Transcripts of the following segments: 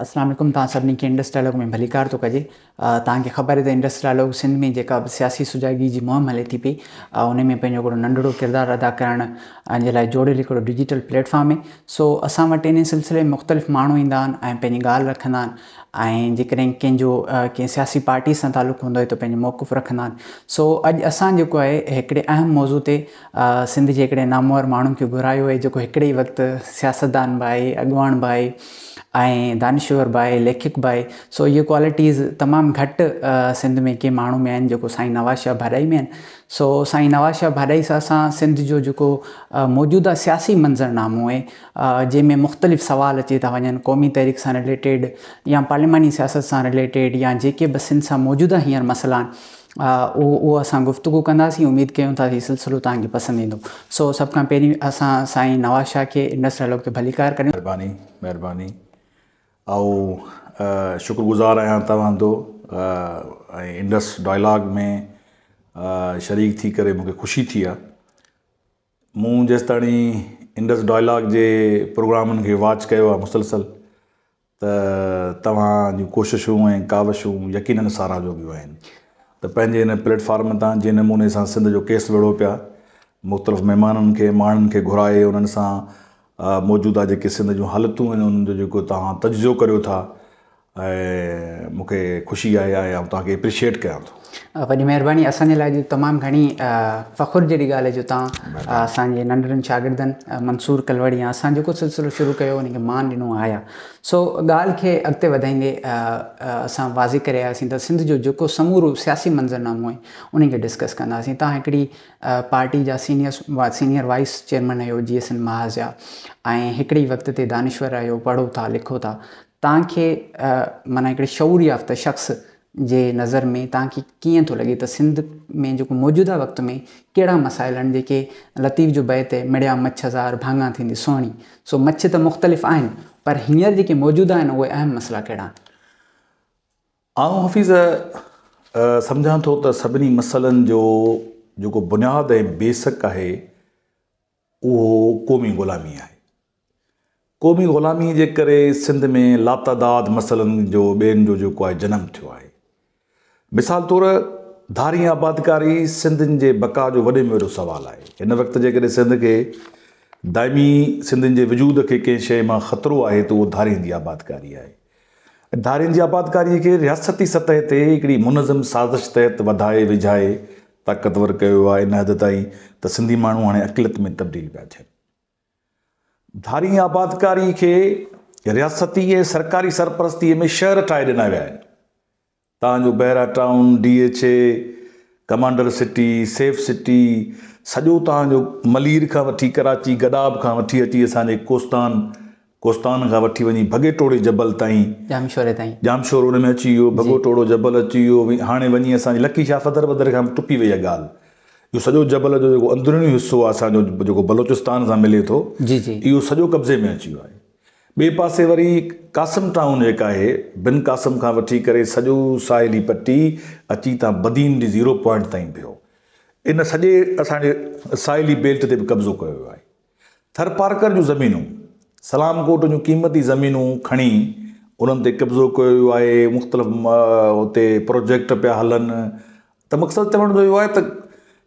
اسلام عليڪم توهان سڀني کي انڊس ڊائلاگ ۾ ڀليڪار ٿو ڪجي توهان کي خبر آهي ته انڊس ڊائلاگ سنڌ ۾ جيڪا به سياسي سجاڳي جي مهم هلي ٿي پئي ان ۾ پنهنجو هڪڙو ننڍڙو ڪردار ادا ڪرڻ جي لاء جوڙيل هڪڙو ڊجيٽل پليٽ فارم آهي سو اسان وٽ ان سلسلي ۾ مختلف ماڻهو ايندا آهن ۽ پنهنجي ڳالهه رکندا آهن ۽ جيڪڏهن ڪنهن جو ڪنهن سياسي پارٽي سان تعلق هوندو آهي ته پنهنجو موقف رکندا آهن سو اڄ اسان جيڪو آهي هڪڙي اهم موضوع تي سنڌ جي هڪڙي نامور ماڻهو کي گهرايو آهي جيڪو هڪڙي ئي وقت سياستدان به آهي، اڳواڻ به آهي ۽ دانشور به آهي، ليکڪ به آهي. سو اهي ڪوالٽيز تمام گهٽ سنڌ ۾ ڪنهن ماڻهو ۾ آهن جيڪو سائين نواز شاهه ڀاڏائي ۾ آهن. سو سائين نواز شاهه ڀاڏائي سان اسان سنڌ جو جيڪو موجوده سياسي منظرنامو آهي جنهن ۾ مختلف سوال اچي ٿا وڃن قومي تحريڪ سان رليٽيڊ يا پارلياماني سياست سان رليٽيڊ يا جيڪي به سنڌ سان موجوده هينئر مسئلا آهن اهو اهو اسان گفتگو ڪنداسين اميد ڪيون ٿا هي سلسلو توهان کي پسند ايندو سو سڀ کان پهرين اسان سائين نواز شاهه کي انڊس ڊائلاگ تي ڀليڪار ڪريون. مهرباني مهرباني آئون شڪر گذار آهيان توهان جو ۽ انڊس ڊائلاگ ۾ شريڪ ٿي ڪري مونکي خوشي ٿي آهي مون جيستاڻي انڊس ڊائلاگ جي پروگرامن کي واچ ڪيو آهي مسلسل ته توهان جون ڪوششون ۽ ڪاوشون يقينن ساراهه جوڳيون آهن ته پنهنجي هن پليٽ فارم تان جنهن نموني سان سنڌ جو ڪيس وڙهو پيا مختلف مهمانن کي ماڻهن کي گهرائي انهن سان موجوده جيڪي سنڌ جون حالتون آهن انهن جو جيڪو توهان تجزيو ڪريو ٿا ۽ مون کي خوشي آهي ۽ آئون توهان کي اپريشيئيٽ ڪيان ٿو. وڏي مهرباني اسان جي لاء اڄ تمام گهڻي فخر جهڙي ڳالهه آهي جو توهان اسان جي ننڍڙن شاگردن منصور ڪلوڙي يا اسان جيڪو سلسلو شروع ڪيو ان کي مان ڏنو آهي سو ڳالهه کي اڳتي وڌائيندي اسان واضح ڪري آياسين ته سنڌ جو جيڪو سمورو سياسي منظرنامو آهي ان کي ڊسڪس ڪنداسين توهان هڪڙي پارٽي جا سينيئر سينيئر وائيس چيئرمين آهيو جي ايس اين محاذ جا ۽ هڪڙي وقت تي دانشور آهيو پڙهو ٿا لکو ٿا توهان کي معنيٰ هڪڙي شعور يافته شخص جي نظر ۾ توهان کي ڪيئن ٿو لڳي ته سنڌ ۾ جيڪو موجوده وقت ۾ ڪهڙا مسائل آهن جيڪي لطيف جو بيت آهي مڙيا مڇ هزار ڀاڱا ٿيندي سهڻي سو مڇ ته مختلف آهن پر هينئر جيڪي موجوده آهن اهي اهم مسئلا ڪهڙا آهن؟ آئون حفيظ سمجهان ٿو ته سڀني مسئلن جو جيڪو بنياد ۽ بيسڪ آهي اهو قومي غلامي آهي. قومي غلامي جي ڪري سنڌ ۾ لاتعداد مسئلن جو ٻين جو جيڪو آهي جنم ٿيو آهي. مثال طور ڌارين آبادڪاري سنڌين جي بقا جو وڏي ۾ وڏو سوال آهي. هن وقت جيڪڏهن سنڌ کي دائمي سنڌين جي وجود کي ڪنهن شيء مان خطرو آهي ته اهو ڌارين جي آبادڪاري آهي. ڌارين جي آبادڪاري کي رياستي سطح تي هڪڙي منظم سازش تحت وڌائي ويجهائي طاقتور ڪيو ويو آهي ان حد تائين ته سنڌي ماڻهو هاڻي اقليت ۾ تبديل پيا ٿين. ڌارين آبادڪاري کي رياستي ۽ سرڪاري سرپرستي ۾ شهر ٺاهي ڏنا ويا آهن. تان جو Bahria town, D H A, commander city, safe city, سڄو تان جو ملير کان وٺي ڪراچي گڏاب کان وٺي اچي اسان جي ڪوستان، ڪوستان کان وٺي وڃي ڀڳي ٽوڙي جبل تائين، ڄامشوري تائين. ڄامشورو ان ۾ اچي ويو، ڀڳو ٽوڙو جبل اچي ويو، هاڻي وڃي اسان جي لکي شاهه صدر بدر کان به ٽپي وئي اها ڳالهه. اهو سڄو جبل جو جيڪو اندروني حصو آهي اسان جو جيڪو بلوچستان سان ملي ٿو، جي جي. اهو سڄو قبضي ۾ اچي ويو آهي. ٻئي پاسي وري قاسم ٽائون جيڪا آهي، بن قاسم کان وٺي ڪري سڄو ساحلي پٽي اچي تان بدين جي زيرو پوائنٽ تائين پيو. ان سڄي اسان جي ساحلي بيلٽ تي به قبضو ڪيو ويو آهي. ٿرپارڪر جون زمينون، سلام ڪوٽ جون قيمتي زمينون کڻي انهن تي قبضو ڪيو ويو آهي، مختلف اتي پروجيڪٽ پيا هلن، ته مقصد چوڻ جو اهو آهي ته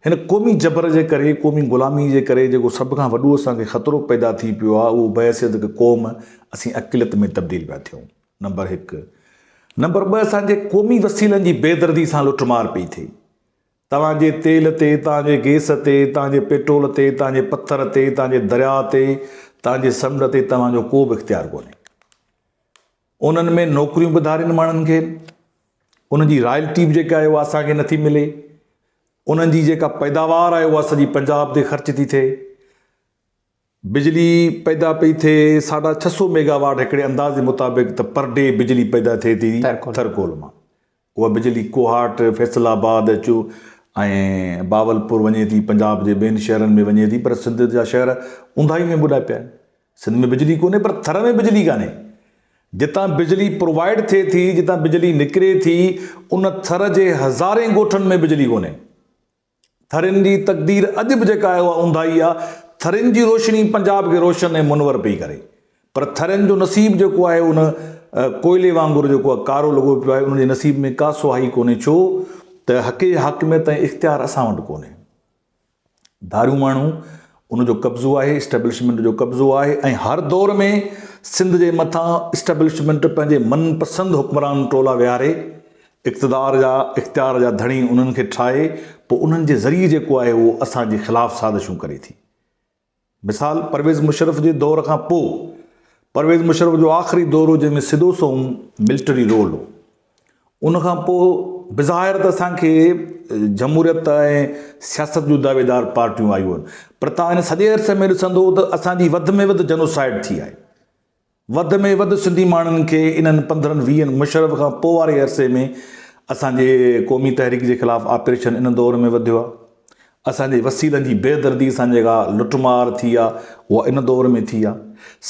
هن قومي جبر جي ڪري، قومي غلامي جي ڪري جيڪو سڀ کان وڏو اسان کي خطرو پيدا ٿي پيو آهي اهو بحيثيت هڪ قوم اسين اقليت ۾ تبديل پيا ٿيون. نمبر هڪ. نمبر ٻه اسان جي قومي وسيلن جي بيدردي سان لٽ مار پئي ٿئي. توهان جي تيل تي، توهان جي گيس تي، توهان جي پيٽرول تي، توهان جي پٿر تي، توهان جي درياء تي، توهان جي سمنڊ تي توهان جو ڪو به اختيار ڪونهي. انهن ۾ نوڪريون به ڌارين ماڻهن کي انهن جي رائلٽي به جيڪا آهي اها اسان کي نٿي ملي انهن جي جيڪا پيداوار آهي اها سڄي پنجاب تي خرچ ٿي ٿئي بجلي پيدا پئي ٿئي ساڍا ڇهه سو ميگا واٽ هڪڙي اندازي مطابق ته پر ڊي بجلي پيدا ٿئي ٿي ٿرڪول مان اها بجلي ڪوهاٽ، فيصل آباد، اچو ۽ بهاولپور وڃي ٿي، پنجاب جي ٻين شهرن ۾ وڃي ٿي پر سنڌ جا شهر اونداهي ۾ ٻڏا پيا آهن. سنڌ ۾ بجلي ڪونهي پر ٿر ۾ بجلي ڪانهي. جتان بجلي پرووائيڊ ٿئي ٿي، جتان بجلي نڪري ٿي، ان ٿر جي هزارين ڳوٺن ۾ بجلي ڪونهي. ٿرين جي تقدير اڄ به جيڪا آهي اها اونداهي آهي. ٿرين جي روشني پنجاب کي روشن ۽ منور پئي ڪري پر ٿرين جو نصيب جيڪو آهي ان ڪوئلي وانگر جيڪو آهي ڪارو لڳو پيو آهي، ان جي نصيب ۾ ڪا سهائي ڪونهي، ڇو ته حق حاڪميت ۽ اختيار اسان وٽ ڪونهي. ڌاريون ماڻهو ان جو قبضو آهي، اسٽيبلشمينٽ جو قبضو آهي ۽ هر دور ۾ سنڌ جي مٿان اسٽيبلشمينٽ پنهنجي من پسند حڪمران ٽولا ويهاري اقتدار جا اختيار جا ڌڻي انهن کي ٺاهي پوء انهن جي ذريعي جيڪو آهي اهو اسان جي خلاف سازشون ڪري ٿي. مثال پرويز مشرف جي دور کان پوء پرويز مشرف جو آخري دور هو جنهن ۾ سڌو سنئون ملٽري رول هو. ان کان پوء بظاهر ته اسان کي جمهوريت ۽ سياست جون دعويدار پارٽيون آيون آهن پر توهان ان سڄي عرصي ۾ ڏسندو ته اسان جي وڌ ۾ وڌ جنوسائيڊ ٿي آهي. وڌ ۾ وڌ سنڌي ماڻهن کي انهن پندرهن ويهن مشرف کان پوء واري عرصي ۾ اسان جي قومي تحريڪ جي خلاف آپريشن ان دور ۾ وڌيو آهي. اسان جي وسيلن جي بي دردي سان جيڪا لٽ مار ٿي آهي اها ان دور ۾ ٿي آهي.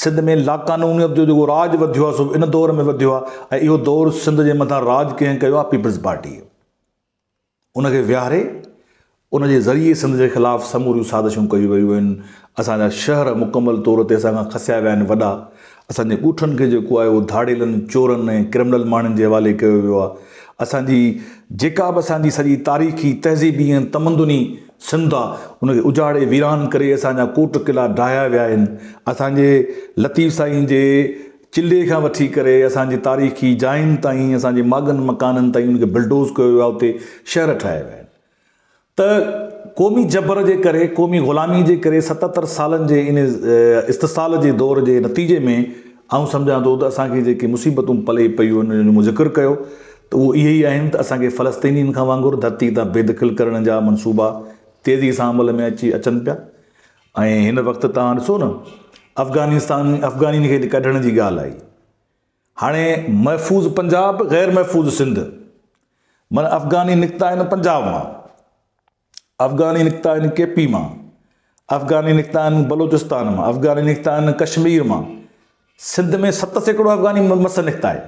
سنڌ ۾ لاقانونيت جو جيڪو راڄ وڌيو آهي سو به ان دور ۾ وڌيو آهي ۽ اهو دور سنڌ جي مٿان راڄ ڪنهن ڪيو آهي پيپلز پارٽيء. ان کي ويهاري ان جي ذريعي سنڌ جي خلاف سموريون سازشون ڪيون ويون آهن، اسان جا شهر مڪمل طور تي اسان کان کسيا ويا آهن وڏا اسان جي ڳوٺن کي جيڪو آهي اهو ڌاڙيلن، چورن ۽ ڪرمنل ماڻهن جي حوالي ڪيو ويو آهي، اسان جي جيڪا به اسان جي سڄي تاريخي، تهذيبي ۽ تمدني سنڌ آهي ان کي اجاڙي ويران ڪري اسان جا ڪوٽ قلعا ڊاهيا ويا آهن، اسان جي لطيف سائين جي چلي کان وٺي ڪري اسان جي تاريخي جاين تائين، اسان جي ماڳن مڪانن تائين ان کي بلڊوز ڪيو ويو آهي، اتي شهر ٺاهيا ويا آهن ته قومي جبر جي ڪري، قومي غلامي جي ڪري 77 سالن جي ان استحصال جي دور جي نتيجي ۾ آئون سمجهان ٿو ته اسان کي جيڪي مصيبتون پلئه پيون آهن انهن جو مون ذڪر ڪيو ته اهو اهي ئي آهن ته اسان کي فلسطينين کان وانگر ڌرتي تان بيدخل ڪرڻ جا منصوبا تيزي سان عمل ۾ اچي اچن پيا. ۽ هن وقت توهان ڏسو نه افغانستان افغانين کي ڪڍڻ جي ڳالهه آئي هاڻي محفوظ پنجاب غير محفوظ سنڌ معنی افغاني نڪتا آهن پنجاب مان افغاني نڪتا آهن ڪي پي مان افغاني نڪتا آهن بلوچستان مان افغاني نڪتا آهن ڪشمير مان سنڌ ۾ 7% افغاني مس نڪتا آهن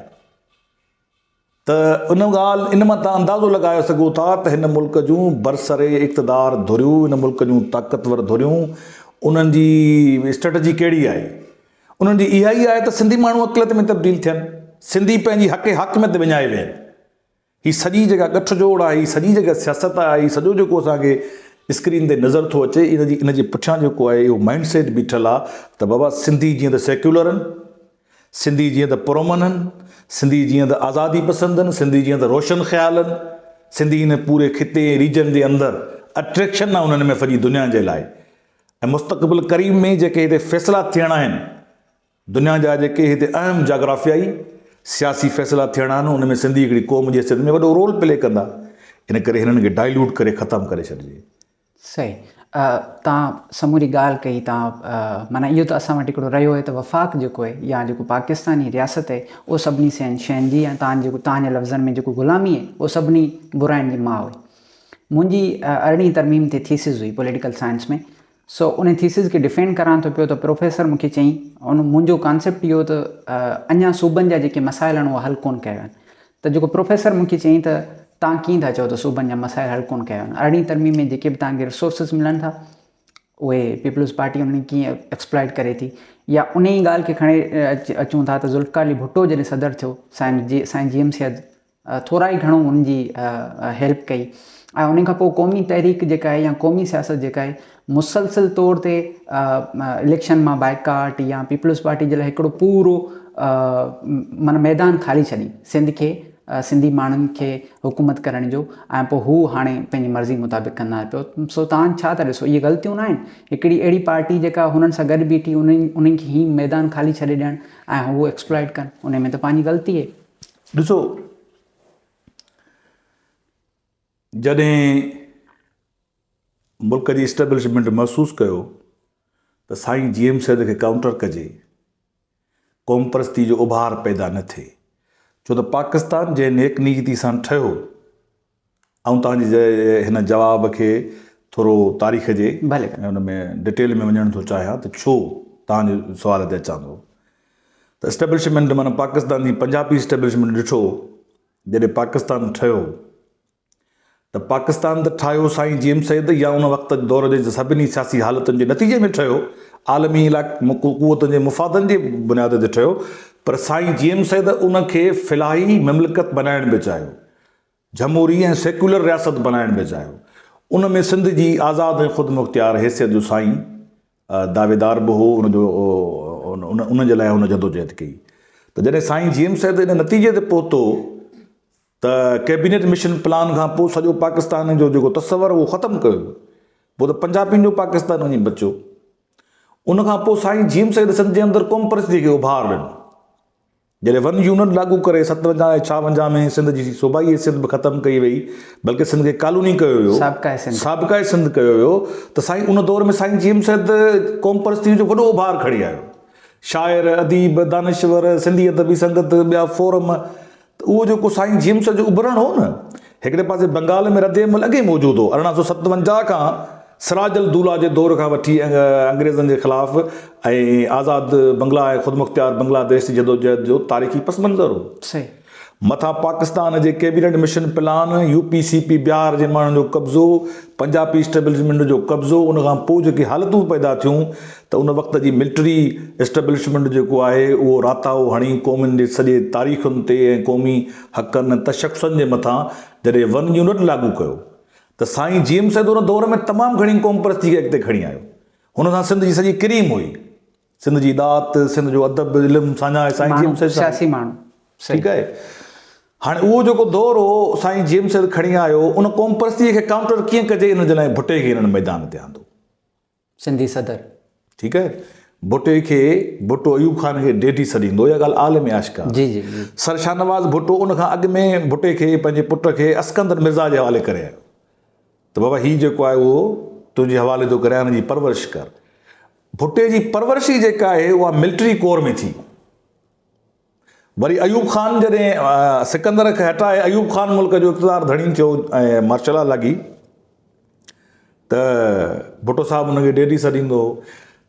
ته ان ڳالهه ان مان توهان اندازو لڳائي سگهو ٿا ته هن ملڪ جون برسر اقتدار ڌريون، هن ملڪ جون طاقتور ڌريون، انهن جي اسٽريٽجي ڪهڙي آهي؟ انهن جي اها ئي آهي ته سنڌي ماڻهو اقليت ۾ تبديل ٿين، سنڌي پنهنجي حق حاڪميت وڃائي ويهن. هي سڄي جيڪا ڳٺ جوڙ آهي، هي سڄي جيڪا سياست آهي، هي سڄو جيڪو اسان کي اسڪرين تي نظر ٿو اچي، ان جي ان جي پٺيان جيڪو آهي اهو مائنڊ سيٽ بيٺل آهي ته بابا سنڌي جيئن ته سيڪيولر آهن، سنڌي جيئن ته پرامن هن، سنڌي جيئن ته آزادي پسند هن، سنڌي جيئن ته روشن خيال هن، سنڌي هن پوري خطي ۽ ريجن جي اندر اٽريڪشن آهي انهن ۾ سڄي دنيا جي لاء ۽ مستقبل قريب ۾ جيڪي هتي فيصلا ٿيڻا آهن، دنيا جا جيڪي هتي اهم جاگرافيائي سياسي فيصلا ٿيڻا آهن ان ۾ سنڌي هڪڙي قوم جي حيثيت ۾ وڏو رول پلي ڪندا، ان ڪري هنن کي ڊائليوٽ ڪري ختم ڪري ڇڏجي. صحيح توهان سموري ڳالهه ڪئي توهان معنيٰ اهو ته اسان وٽ هڪڙو رهيو آهي ته وفاق جيڪو آهي يا جيڪو پاڪستاني رياست آهي اهو سڀني شين شين جي يا توهان جيڪو توهان جي لفظن ۾ جيڪو غلامي آهي اهو سڀني براين جي ماء آهي منهنجي ارڙهين ترميم تي ٿيسز هئي پوليٽيڪل سائنس ۾ سو ان ٿيسز کي ڊفينڊ ڪران ٿو پيو ته پروفيسر مونکي چئين ان منهنجو ڪانسيپٽ اهو ته اڃا صوبن جا جيڪي مسائل آهن اهي حل ڪونه ڪيا ويا آهن ته جيڪو پروفيسر مون کي چيائين ته توهان ڪيئن ٿا چئو ته صوبن جا مسائل حل ڪونه ڪيا ويا آهن ارڙهين ترميم ۾ جيڪي به توهان کي ريسورسز ملن ٿا اهي پيپلز پارٽي انهن کي ڪيئن ايڪسپلائٽ ڪري ٿي يا ان ئي ڳالهه کي کڻي اچون ٿا ته ذوالفقار علي ڀٽو جڏهن صدر ٿيو سائين جي سائين جي ايم سيد ٿورا ئي گهڻو ان جي هيلپ ڪئي ۽ ان کان پوء قومي تحريڪ جيڪا آهي يا قومي سياست جيڪا آهي مسلسل طور تي اليڪشن مان بائيڪاٽ يا پيپلز پارٽي جي لاء هڪڙو پورو معنيٰ ميدان خالي ڇڏي سنڌ کي سنڌي ماڻهن کي حڪومت ڪرڻ جو ۽ پوء هو هاڻي پنهنجي مرضي مطابق ڪندا پيو سو توهان ڇا ٿا ڏسو اهي غلطيون نه آهن هڪڙي اهڙي پارٽي جيڪا هنن سان گڏ بيٺي انهن انهن کي هي ميدان خالي ڇڏي ڏيڻ ۽ هو ايڪسپلائٽ ڪن ان ۾ ته پنهنجي غلطي آهي. ڏسو جڏهن ملڪ جي اسٽيبلشمينٽ محسوس ڪيو ته سائين جي ايم سيد کي ڪائونٽر ڪجي، قومپرستي جو اڀار پيدا نه ٿئي، ڇو ته پاڪستان جنهن نيڪ نيتي سان ٺهيو، آئون توهان جي هن جواب کي ٿورو تاريخ جي ان ۾ ڊٽيل ۾ وڃڻ ٿو چاهيان ته ڇو توهان جي سوال تي اچان ٿو ته اسٽيبلشمينٽ معنيٰ پاڪستان جي پنجابي اسٽيبلشمينٽ ڏٺو جڏهن پاڪستان ٺهيو ته پاڪستان ته ٺاهيو سائين جي ايم سيد يا ان وقت دور جي سڀني سياسي حالتن جي نتيجي ۾ ٺهيو، عالمي قوتن جي مفادن جي بنياد تي ٺهيو پر سائين جي ايم سيد ان کي فلاحي مملڪت بنائڻ به چاهيو، جمهوري ۽ سيڪيولر رياست بنائڻ به چاهيو. ان ۾ سنڌ جي آزاد ۽ خودمختيار حيثيت جو سائين دعويدار به هو، ان جو ان جي لاء هن جدوجهد ڪئي ته جڏهن سائين جي ايم سيد ان نتيجي تي پهتو ته ڪيبينيٽ مشن پلان کان پوء سڄو پاڪستان جو جيڪو تصور هو اهو ختم ڪيو ويو. پوء ته پنجابين جو پاڪستان وڃي بچيو. ان کان پوء سائين جي ايم سيد سنڌ جي اندر قومپرستي کي اڀار ڏنو. جڏهن ون يونٽ لاڳو ڪري 57 ۽ 56 ۾ سنڌ جي صوبائي حيثيت به ختم ڪئي وئي بلڪه سنڌ کي ڪالوني ڪيو ويو، سابقه سنڌ ڪيو ويو ته سائين ان دور ۾ سائين جي ايم سيد قومپرستي جو وڏو اڀار کڻي آيو. شاعر، اديب، دانشور، سنڌي ادبي سنگت، ٻيا فورم ته اهو جيڪو سائين جيمس جو اڀرڻ هو نه، هڪڙي پاسي بنگال ۾ رد عمل اڳي موجود هو، 1857 کان سراج الدوله جي دور کان وٺي انگريزن جي خلاف ۽ آزاد بنگلا ۽ خودمختيار بنگلاديش جي جدوجهد جو تاريخي پس منظر هو. مٿان پاڪستان جي cabinet mission plan, U P C P Bihar جي ماڻهن جو قبضو، پنجابي اسٽيبلشمينٽ جو قبضو، ان کان پوء جيڪي حالتون پيدا ٿيون ته ان وقت جي ملٽري اسٽيبلشمينٽ جيڪو آهي اهو راتاهو هڻي قومن جي سڄي تاريخن تي ۽ قومي حقن ۽ تشخصن جي مٿان جڏهن ون يونٽ لاڳو ڪيو ته سائين جي ايم سيد ان دور ۾ تمام گهڻي قومپرستي کي اڳتي کڻي آيو. هن سان سنڌ جي سڄي ڪريم هئي. سنڌ جي ڏات، سنڌ جو ادب، علم، ساڃاهه سائين جي ايم سيد سان سياسي ماڻهو. ٺيڪ آهي. هاڻي اهو جيڪو دور هو سائين جي ايم سيد کڻي آيو ان قومپرستي کي ڪائونٽر ڪيئن ڪجي ان جي لاء ڀٽي کي هنن ميدان تي آندو. سنڌي صدر. ٺيڪ آهي ڀٽي کي ڀٽو ايوب خان کي ڊيڊي سڏيندو اها ڳالهه عالم آشڪار جي جي جي. سر شاهنواز ڀٽو ان کان اڳ ۾ ڀٽي کي پنهنجي پٽ کي اسڪندر مرزا جي حوالي ڪري آيو ته بابا هي جيڪو آهي اهو تنهنجي حوالي ٿو ڪريان هن جي پرورش ڪر ڀٽي جي پرورش ئي جيڪا آهي اها ملٽري ڪور ۾ ٿي وري ايوب خان جڏهن سڪندر کي هٽائي ايوب خان ملڪ جو اقتدار ڌڻي ٿيو ۽ مارشل لا لڳي ته ڀٽو صاحب ان کي ڊيڊي سڏيندو هو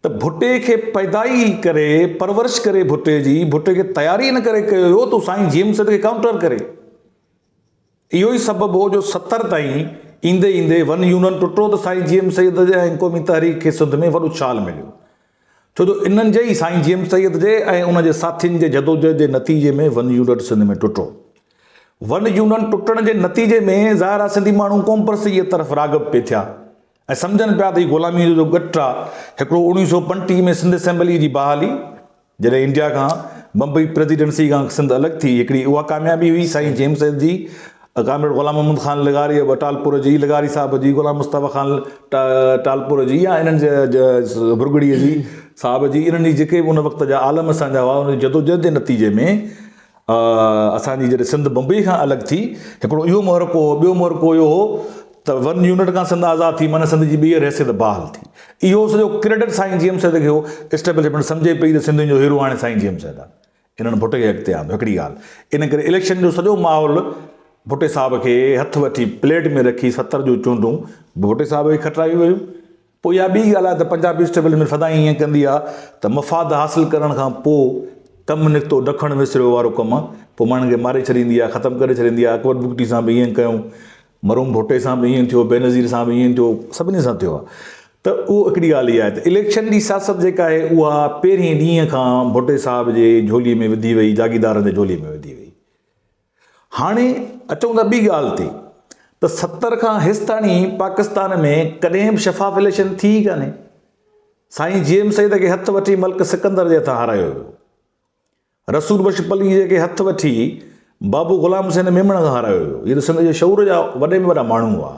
ته ڀٽي کي پيدا ئي ڪري پرورش ڪري ڀٽي جي ڀٽي کي تياري ان ڪري ڪيو ويو ته سائين جي ايم سيد کي ڪائونٽر ڪري. اهو ئي سبب هو جو 70 تائين ايندي ايندي ون يونٽ ٽٽو ته سائين جي ايم سيد جي ۽ قومي تحريڪ کي سنڌ ۾ وڏو ڇال مليو. ڇو جو انهن جي ئي سائين جي ايم سيد جي ۽ ان جي ساٿين جي جدوجهد جي نتيجي ۾ ون يونٽ سنڌ ۾ ٽٽو. ون يونٽ ٽٽڻ جي نتيجي ۾ ظاهر آهي سنڌي ماڻهو قومپرستي جي طرف راغب پئي ٿيا ۽ سمجهن پيا ته هي غلاميء جو ڳٽ آ. هڪڙو 1935 ۾ سنڌ اسيمبليء جي بحالي، جڏهن انڊيا کان بمبئي پريزيڊنسي کان سنڌ الڳ ٿي، هڪڙي اها ڪاميابي هئي سائين جيمس سيد جي، ڪامريڊ غلام محمد خان لغاري ٽالپور جي، لغاري صاحب جي، غلام مصطفيٰ خان ٽالپور جي يا انهن جي ڀرڳڙي جي صاحب جي، انهن جي جيڪي به ان وقت جا عالم اسان جا هئا، انهن جي جدوجهد جي نتيجي ۾ اسان جي جڏهن سنڌ بمبئي کان الڳ ٿي، هڪڙو اهو محرڪو هو، ٻيو محرڪو اهو هو ته ون يونٽ کان سنڌ آزاد ٿي معنيٰ سنڌ جي ٻيهر حيثيت بحال ٿي. اهو سڄو ڪريڊٽ سائين جي ايم سيد کي هو. اسٽيبلشمينٽ سمجهي پئي ته سنڌين جو هيرو هاڻي سائين جي ايم سيد آهي. انهن ڀٽي کي اڳتي آندو. هڪڙي ڳالهه. ان ڪري اليڪشن جو سڄو ماحول ڀٽي صاحب کي هٿ وٺي پليٽ ۾ رکي 70 جون چونڊون به ڀٽي صاحب کي کٽرايون ويون. پوء اها ٻي ڳالهه آهي ته پنجابي اسٽيبلشمينٽ سدائين ائين ڪندي آهي ته مفاد حاصل ڪرڻ کان پوء ڪم نڪتو ڊکڻ وسريو وارو ڪم پوء ماڻهن کي ماري ڇڏيندي آهي ختم ڪري ڇڏيندي آهي اڪبر بگٽي سان به ائين ڪيون مرحوم ڀٽي سان به ائين ٿيو بينظير سان به ائين ٿيو سڀني سان ٿيو آهي ته اهو هڪڙي ڳالهه اها آهي ته اليڪشن جي سياست جيڪا آهي اها پهرين ڏينهن کان ڀٽي صاحب جي جهولي ۾ وڌي وئي جاگيردارن جي جهولي ۾ وڌي وئي. هاڻي اچون ٿا ٻي ڳالهه تي ته 70 کان هيستاڻي پاڪستان ۾ ڪڏهن به شفاف اليڪشن ٿي ئي ڪانهي. سائين جي ايم سيد کي هٿ وٺي ملڪ سڪندر جي هٿان هارايو ويو. رسول بخش پليجي کي هٿ وٺي بابو غلام حسين ميمڻ کان هارايو ويو. اهي ته سنڌ جي شعور جا وڏي ۾ وڏا ماڻهو هئا.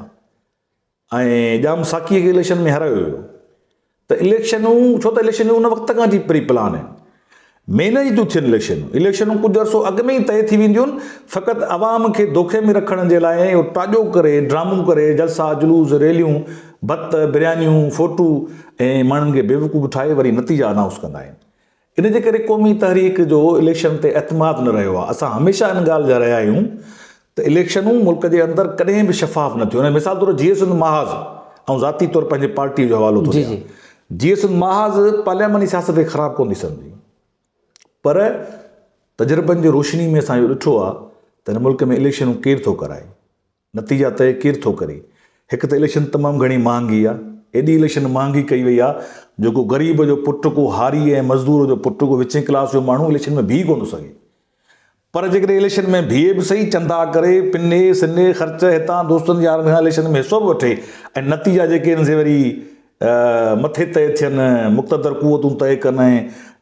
۽ ڄام ساقيء کي اليڪشن ۾ هارايو ويو ته اليڪشنون ڇو ته اليڪشن ان وقت کان جي پري پلان آهن مينيج ٿيون ٿين اليڪشنون اليڪشنون ڪجهه عرصو اڳ ۾ ئي طئي ٿي وينديون آهن فقط عوام کي دوکي ۾ رکڻ جي لاء اهو ٽاڄو ڪري ڊرامو ڪري جلسا جلوس ريليون ڀت بريانيون فوٽو ۽ ماڻهن کي بيوقوف ٺاهي وري نتيجا انائونس ڪندا آهن ان جي ڪري قومي تحريڪ جو اليڪشن تي اعتماد نه رهيو آهي. اسان هميشه ان ڳالهه جا رهيا آهيون ته اليڪشنون ملڪ جي اندر ڪڏهن به شفاف نه ٿيون. مثال طور جيئي سنڌ محاذ، آئون ذاتي طور پنهنجي پارٽيء جو حوالو ٿو ڏيان، جيئي سنڌ محاذ پارلياماني سياست کي خراب ڪونه ٿي سمجهي پر تجربن جي روشني ۾ اسان اهو ڏٺو آهي ته هن ملڪ ۾ اليڪشنون ڪير ٿو ڪرائي، نتيجا طئي ڪير ٿو ڪري. هڪ ته اليڪشن تمام گهڻي مهانگي آهي. ايڏي اليڪشن مهانگي ڪئي وئي آهي جو ڪو غريب جو پٽ، ڪو هاري ۽ مزدور جو پٽ، ڪو وچين ڪلاس جو ماڻهو اليڪشن ۾ بيهي ڪونه ٿو سگهي. پر جيڪڏهن اليڪشن ۾ بيهي به سهي، چندا ڪري، پني سني، خرچ هتان دوستن يارن کان اليڪشن ۾ حصو به وٺي ۽ نتيجا جيڪي آهن سي وري مٿي طئي ٿين، مقتدر قوتون طئي ڪن ۽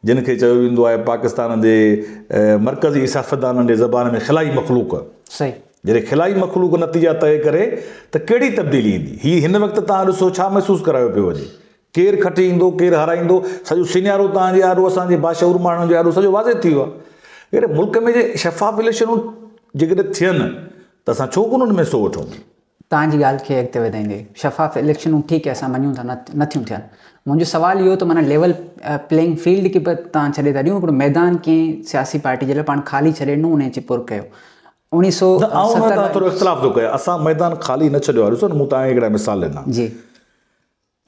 جن کي چيو ويندو آهي پاڪستان جي مرڪزي سياستدانن جي زبان ۾ خلائي مخلوق. صحيح. جڏهن خلائي مخلوق نتيجا طئي ڪري ته ڪهڙي تبديلي ايندي؟ هي هن وقت توهان ڏسو ڇا محسوس ڪرايو پيو وڃي؟ ڪير کٽي ايندو، ڪير هارائيندو، سڄو سينيارو توهان جي آڏو، اسان جي باشعور ماڻهن جي آڏو سڄو واضح ٿي ويو آهي. جيڪڏهن ملڪ ۾ جي شفاف اليڪشنون جيڪڏهن ٿين ته اسان ڇو ڪونه ان ۾ حصو وٺون؟ توهان جي ڳالهه کي اڳتي وڌائيندي، شفاف اليڪشنون ٺيڪ آهي اسان مڃون ٿا نه ٿيون ٿين. منهنجو سوال اهو ته معنيٰ ليول پليئنگ فيلڊ کي به توهان ڇڏي ٿا ڏيون، هڪڙو ميدان ڪنهن سياسي پارٽي جي لاء پاڻ خالي ڇڏي ڏنو انهي اچي پر ڪيو. اوڻيهه سو نه آئون ان ستر تان ٿورو اختلاف ٿو ڪيان. اسان ميدان خالي نه ڇڏيو آهي. ڏسو نه مون توهان کي هڪڙا مثال ڏنا. جي.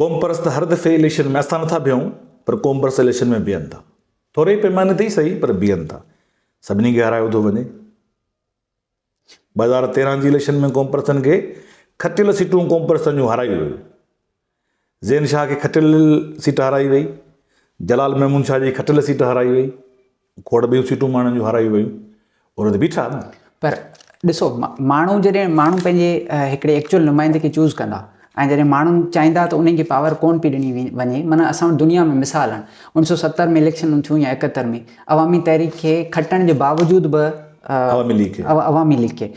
قومپرست هر دفعي اليڪشن ۾ اسان نٿا بيهون پر قومپرست اليڪشن ۾ بيهن ٿا. ٿوري پيماني تي ئي سهي پر بيهن ٿا. سڀني کي هارايو ٿو وڃي. 2013 جي اليڪشن ۾ قومپرستن کي کٽيل سيٽون قومپرستن جون هارايون ويون. زين شاهه کي کٽيل سيٽ هارائي وئي، جلال محمود شاهه جي کٽيل سيٽ هارائي وئي، کوڙ ٻيون سيٽون ماڻهن جون هارايون ويون، اهي ته بيٺا نه. پر ڏسو ماڻهو جڏهن ماڻهو پنهنجي هڪڙي ايڪچوئل نمائندي کي چوز ڪندا ۽ جڏهن ماڻهو چاهيندا ته انهن کي پاور ڪون پئي ڏني وڃي معنيٰ اسان وٽ دنيا ۾ مثال آهن اوڻيهه سو ستر ۾ اليڪشنون ٿيون يا ايڪهتر ۾ عوامي تحريڪ کي کٽڻ جي باوجود به عوامي ليگ کي عوامي ليگ کي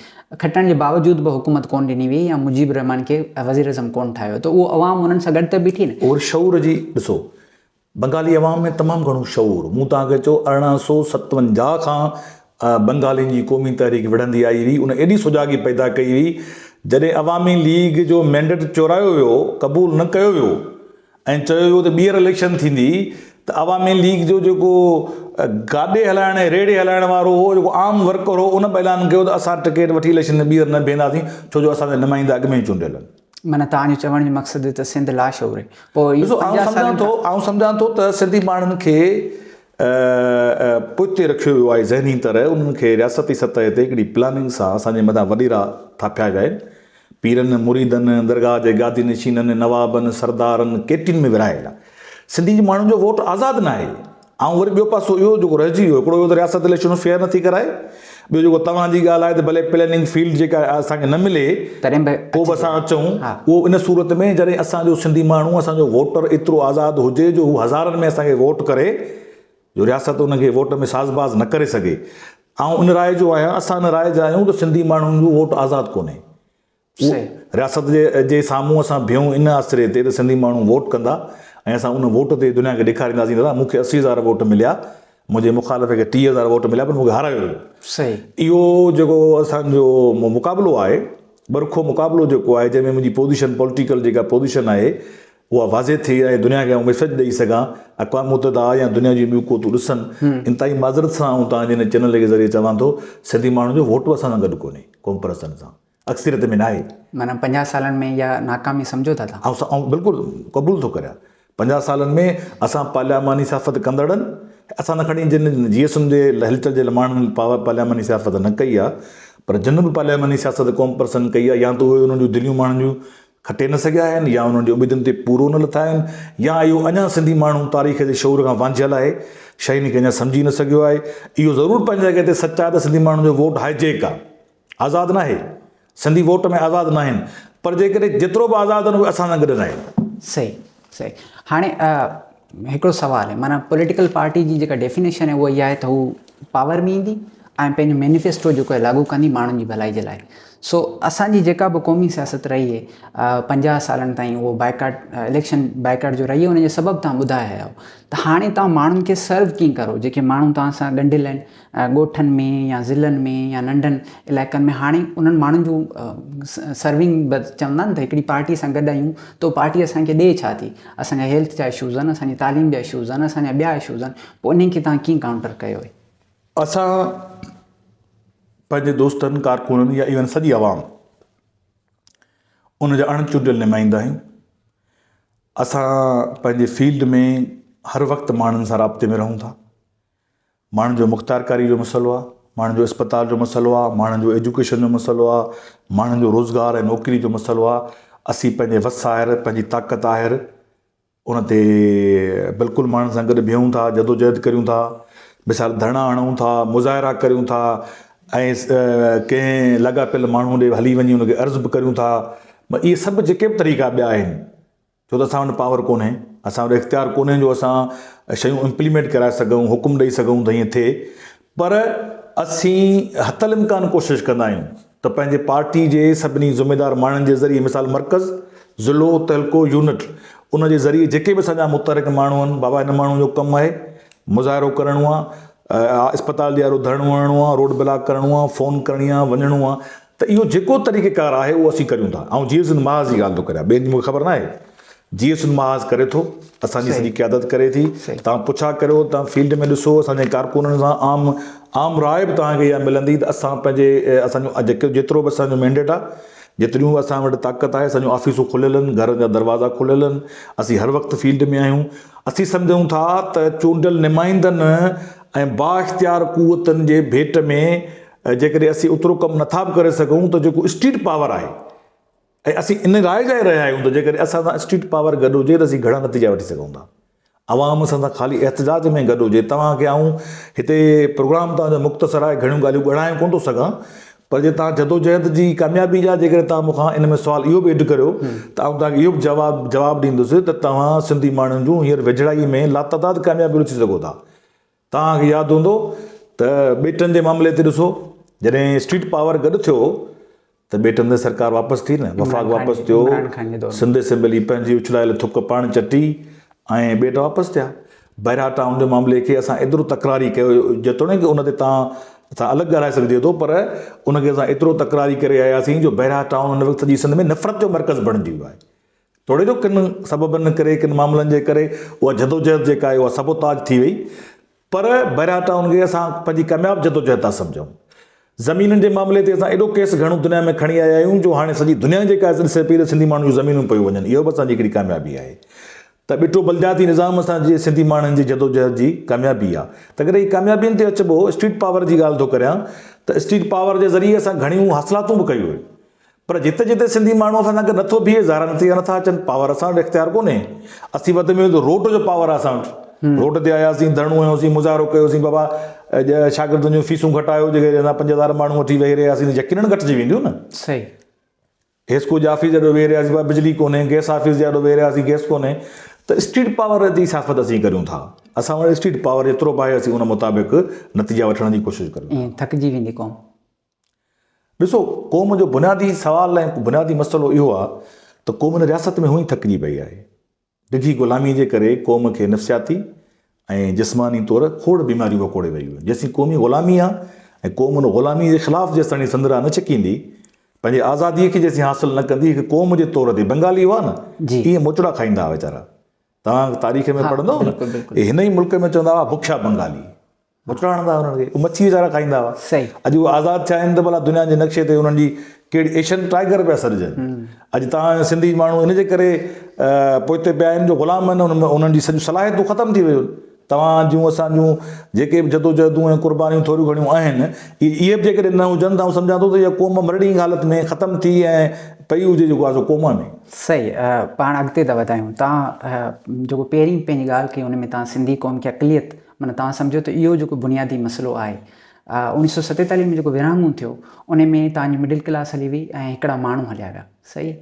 کٽڻ جي باوجود به حڪومت ڪون ڏني وئي يا مجيب الرحمان کي وزيراعظم ڪون ٺاهيو ويو ته اهو عوام انهن سان گڏ ته بيٺي نه. اور شعور جي ڏسو بنگالي عوام ۾ تمام گهڻو شعور مون توهان کي چيو 1857 کان بنگالين جي قومي تحريڪ وڙهندي آئي هئي ان ايڏي سجاڳي پيدا ڪئي هئي جڏهن عوامي ليگ جو مينڊيٽ چورايو ويو قبول نه ڪيو ويو ۽ چيو ويو ته ٻيهر اليڪشن ٿيندي ته عوامي ليگ جو جيڪو گاڏي هلائڻ ۽ ريڙهي هلائڻ وارو هو جيڪو عام ورڪر هو ان به اعلان ڪيو ته اسان ٽڪيٽ وٺي اليڪشن ۾ ٻيهر نه بيهنداسين ڇو جو اسان جا نمائندا اڳ ۾ ئي چونڊيل آهن. معنيٰ توهان جو چوڻ جو مقصد ته سنڌ لاشعور آهي. پوء اهو ڏسو آئون 50 سمجهان سالن ٿو کان. آئون سمجهان ٿو ته سنڌي ماڻهن کي پوئتي رکيو ويو آهي ذهني طرح انهن کي رياستي سطح تي هڪڙي پلاننگ سان اسان جي مٿان وڏيرا ٿاڦيا ويا آهن پيرن، مريدن، درگاهه جي گادي نشينن، نوابن، سردارن، ڪيٽين ۾ ورهايل آهي. سنڌي جي ماڻهن جو ووٽ آزاد ناهي. آئون وري ٻيو پاسو اهو جيڪو رهجي ويو، هڪڙو اهو ته رياست اليڪشنون فيئر نٿي ڪرائي، ٻيو جيڪو توهان جي ڳالهه آهي ته ڀلي پلاننگ فيلڊ جيڪا اسان کي نه ملي، تڏهن به پوء به اسان اچون، اهو ان صورت ۾ جڏهن اسان جو سنڌي ماڻهو، اسان جو ووٽر ايترو آزاد هجي جو هو هزارن ۾ اسان کي ووٽ ڪري، جو رياست ان کي ووٽ ۾ ساز باز نه ڪري سگهي. آئون ان راء جو آهيان، اسان ان راء جا آهيون ته سنڌي ماڻهن جو ووٽ آزاد ڪونهي. اهو رياست جي جي سامهون اسان بيهون ان آسري تي ته سنڌي ماڻهو ووٽ ڪندا ۽ اسان ان ووٽ تي دنيا کي ڏيکارينداسين دادا مون کي 80 هزار ووٽ مليا، منهنجي مخالف کي 30 هزار ووٽ مليا پر مون کي هارايو ويو. اهو جيڪو اسان جو مقابلو آهي، برکو مقابلو جيڪو آهي جنهن ۾ منهنجي پوزيشن پوليٽيڪل جيڪا پوزيشن آهي اها واضح ٿئي ۽ دنيا کي آئون ميسيج ڏئي سگهان، اقوام متحده يا دنيا جون ٻيون قوتون ڏسن، انتهائي معذرت سان آئون توهان جي هن چينل جي ذريعي چوان ٿو، سنڌي ماڻهن جو ووٽ به اسان سان گڏ ڪونهي، قومپرستن سان، اڪثريت ۾ ناهي. معنيٰ 50 سالن ۾ اها ناڪامي سمجهو ٿا توهان؟ آئون بلڪل قبول ٿو ڪريان، 50 سالن ۾ اسان پارلياماني سياست ڪندڙن، اسان نه کڻي جن جي ايس ايم جي هلچل جي ماڻهن پارلياماني سياست نه ڪئي آهي، پر جن به پارلياماني سياست قومپرستن ڪئي آهي يا ته اهي انهن جون دليون ماڻهن جون کٽي نه سگهيا آهن يا انهن جي اميدن تي پورو نه لٿا آهن يا اهو اڃا سنڌي ماڻهو تاريخ جي شعور کان وانجهيل آهي، شين کي اڃا سمجهي نه سگهيو آهي. اهو ضرور پنهنجي جڳهه تي سچ آهي ته سنڌي ماڻهن جو ووٽ هاء جيڪ آهي، آزاد ناهي. سنڌي ووٽ ۾ آزاد ناهن پر جيڪڏهن جيترو به آزاد آهن اهي اسان سان گڏ ناهن. صحيح صحيح هاڻي هڪڙو سوال آهي معنيٰ پوليٽيڪل پارٽي جي جيڪا ڊيفينيشن آهي اها اها آهي ته هو پاور ۾ ايندي ۽ پنهنجو مينيفيسٽو جيڪو آهي لاڳو ڪندي ماڻهن جي ڀلائي جي لاء سو اسان جي جيڪا به قومي سياست رهي آهي 50 سالن تائين اهو بائيڪاٽ اليڪشن بائيڪاٽ جو رهي آهي ان جو سبب توهان ٻڌايا آهيو ته هاڻي توهان ماڻهن کي سرو ڪيئن ڪرو جيڪي ماڻهو توهان سان ڳنڍيل آهن ڳوٺن ۾ يا ضلعن ۾ يا ننڍن علائقن ۾ هاڻي انهن ماڻهن جون سرونگ به چوندا آهن ته هڪڙي پارٽي سان گڏ آهيون ته پارٽي اسان کي ڏئي ڇا ٿي اسان جا هيلٿ جا اشوز آهن اسان جي تعليم جا اشوز آهن اسان جا ٻيا اشوز آهن پوء انهن کي توهان ڪيئن ڪائونٽر ڪيو آهي؟ اسان پنهنجي دوستن، ڪارڪنن يا ايون سڄي عوام ان جا اڻ چونڊيل نمائندا آهيون. اسان پنهنجي فيلڊ ۾ هر وقت ماڻهن سان رابطي ۾ رهون ٿا. ماڻهن جو مختيارڪاري جو مسئلو آهي، ماڻهن جو اسپتال جو مسئلو آهي، ماڻهن جو ايجوڪيشن جو مسئلو آهي، ماڻهن جو روزگار ۽ نوڪري جو مسئلو آهي. اسين پنهنجي وس آهر، پنهنجي طاقت آهر ان تي بلڪل ماڻهن سان گڏ بيهون ٿا، جدوجهد ڪريون ٿا، مثال ڌرڻا هڻون ٿا، مظاهرا ڪريون ٿا ۽ ڪنهن لاڳاپيل ماڻهو ڏي هلي وڃي ان کي عرض به ڪريون ٿا. اهي سڀ جيڪي به طريقا ٻيا آهن، ڇو ته اسان وٽ پاور ڪونهي، اسان وٽ اختيار ڪونهي جو اسان شيون امپليمينٽ ڪرائي سگهون، حڪم ڏئي سگهون ته ائين ٿئي پر اسين حتي الامڪان ڪوشش ڪندا آهيون ته پنهنجي پارٽي جي سڀني ذميدار ماڻهن جي ذريعي مثال مرڪز، ضلعو، تعلقو، يونٽ ان جي ذريعي جيڪي به اسان جا متحرڪ ماڻهو آهن بابا هن ماڻهو جو ڪم آهي مظاهرو ڪرڻو آهي، اسپتال جي آڏو ڌرڻو هڻڻو آهي، روڊ بلاڪ ڪرڻو آهي، فون ڪرڻي آهي، وڃڻو آهي ته اهو جيڪو طريقه ڪار آهي اهو اسين ڪريون ٿا. آئون جيئي سنڌ محاذ جي ڳالهه ٿو ڪريان، ٻين جي مون کي خبر ناهي. جيئي سنڌ محاذ ڪري ٿو، اسان جي سڄي قيادت ڪري ٿي. توهان پڇا ڪريو، توهان فيلڊ ۾ ڏسو، اسان جي ڪارڪنن سان عام عام راء به توهان کي اها ملندي ته اسان پنهنجي اسان جو جيڪو جيترو به اسان جو مينڊيٽ آهي، جيتريون به اسان وٽ طاقت آهي، اسان جون آفيسون کليل آهن، گهرن جا دروازا کليل آهن، اسين هر وقت فيلڊ ۾ آهيون. اسين سمجهون ٿا ته چونڊيل نمائندن ۽ بااختيار قوتن جي ڀيٽ ۾ جيڪڏهن اسين اوترو ڪم نٿا به ڪري سگهون ته جيڪو اسٽريٽ پاور آهي ۽ اسين ان راء جا ئي رهيا آهيون ته جيڪڏهن اسان سان اسٽريٽ پاور گڏ هجي ته اسين گهڻا نتيجا وٺي سگهون ٿا. عوام اسان سان خالي احتجاج ۾ گڏ هجي. توهان کي آئون هتي پروگرام توهان جو مختصر آهي گهڻيون ڳالهيون ڳڻائي ڪونه ٿو سگهان پر جي توهان جدوجهد جي ڪاميابي جا جيڪڏهن توهان مون کان ان ۾ سوال اهو به ايڊ ڪريو ته آئون توهان کي اهو به جواب جواب ڏيندس ته توهان سنڌي ماڻهن جون هينئر ويجهڙائي ۾ لاتعداد ڪاميابيون ڏسي سگهو ٿا. توهان کي ياد هوندو ته ٻيٽن جي معاملي تي ڏسو جڏهن اسٽريٽ پاور گڏ ٿيو ته ٻيٽن تي سرڪار واپس ٿي نه وفاق واپس ٿيو سنڌ اسيمبلي پنهنجي اڇلايل ٿڪ پاڻ چٽي ۽ ٻيٽ واپس ٿيا بحريا ٽائون جي معاملي کي اسان ايترو تڪراري ڪيو جيتوڻيڪ ان تي توهان سان الڳ ڳالهائي سگهجي ٿو پر ان کي اسان ايترو تڪراري ڪري آياسين جو بحريا ٽائون ان وقت سڄي سنڌ ۾ نفرت جو مرڪز بڻجي ويو آهي توڙي جو ڪن سببن ڪري، ڪن معاملن جي ڪري اها جدوجهد جيڪا آهي اها سبوتاج ٿي وئي پر بهرحال ته ان کي اسان پنهنجي ڪامياب جدوجهد ٿا سمجهون. زمينن جي معاملي تي اسان ايڏو ڪيس گهڻو دنيا ۾ کڻي آيا آهيون جو هاڻي سڄي دنيا جيڪا ڏسي پئي ته سنڌي ماڻهن جون زمينون پيون وڃن اهو به اسان جي هڪڙي ڪاميابي آهي ته ٻٽو بلدياتي نظام اسان جي سنڌي ماڻهن جي جدوجهد جي ڪاميابي آهي ته ڪڏهن ڪاميابين تي اچبو اسٽريٽ پاور جي ڳالهه ٿو ڪريان ته اسٽريٽ پاور جي ذريعي اسان گهڻيون حاصلاتون به ڪيون آهن پر جتي جتي سنڌي ماڻهو اسان سان گڏ نٿو بيهي ظاهر نتيجا نٿا اچن پاور اسان وٽ اختيار ڪونهي اسين وڌ ۾ وڌ روڊ جو پاور آهي اسان وٽ روڊ تي آياسين ڌرڻو هنيوسين مظاهرو ڪيوسين بابا شاگردن جون فيسون گهٽايو جيڪي اسان 5000 ماڻهو وٺي ويهي رهياسين ته يقينن گهٽجي وينديون نه صحيح حيسڪو جي آفيس جي آڏو ويهي رهياسين بابا بجلي ڪونهي گئس آفيس جي آڏو ويهي رهياسين گئس ڪونهي ته اسٽريٽ پاور جي سياست اسين ڪريون ٿا اسان وٽ اسٽريٽ پاور جيترو به آهي اسين ان مطابق نتيجا وٺڻ جي ڪوشش ڪريون ٿا. ائين ٿڪجي ويندي قوم. ڏسو قوم جو بنيادي سوال ۽ بنيادي مسئلو اهو آهي ته قوم هن رياست ۾ هونئن ئي ٿڪجي پئي آهي. ڊگهي غلامي جي ڪري قوم کي نفسياتي ۽ جسماني طور کوڙ بيماريون وڪوڙي ويون آهن. جيسين قومي غلامي آهي ۽ قوم ان غلامي جي خلاف جيستاڻي سندرا نه ڇڪيندي، پنهنجي آزادي کي جيسين حاصل نه ڪندي، هڪ قوم جي طور تي بنگالي هئا نه، ائين موچڙا کائيندا هئا ويچارا. توهان تاريخ ۾ پڙهندؤ نه، اهي هن ئي ملڪ ۾ چوندا هئا بکيا بنگالي. موچڙا هڻندا هئا انهن کي، اهي مڇي ويچارا کائيندا هئا. صحيح. اڄ اهي آزاد ٿيا آهن ته ڀلا دنيا جي نقشي تي انهن جي ڪهڙي ايشين ٽائيگر پيا سڏجن. اڄ توهان جا سنڌي ماڻهو ان جي ڪري پوئتي پيا آهن جو غلام آهن انهن جي سڄيون صلاحيتون ختم ٿي ويون. توهان جون اسان جون جيڪي به جدوجهدون ۽ قربانيون ٿوريون گهڻيون آهن اهي به جيڪڏهن نه هجن ته آئون سمجهان ٿو ته اها قوم مرڻي حالت ۾ ختم ٿي ۽ پئي هجي جيڪو آهي سو ڪوما ۾. صحيح پاڻ اڳتي ٿا وڌايون توهان جيڪو پهرين پنهنجي ڳالهه ڪئي ان ۾ توهان سنڌي قوم کي اقليت معنيٰ توهان سمجهو ته اهو جيڪو بنيادي مسئلو آهي 1947 ۾ جيڪو ورهاڱو ٿيو ان ۾ توهان جي مڊل ڪلاس هلي وئي ۽ هڪڙا ماڻهو هليا ويا صحيح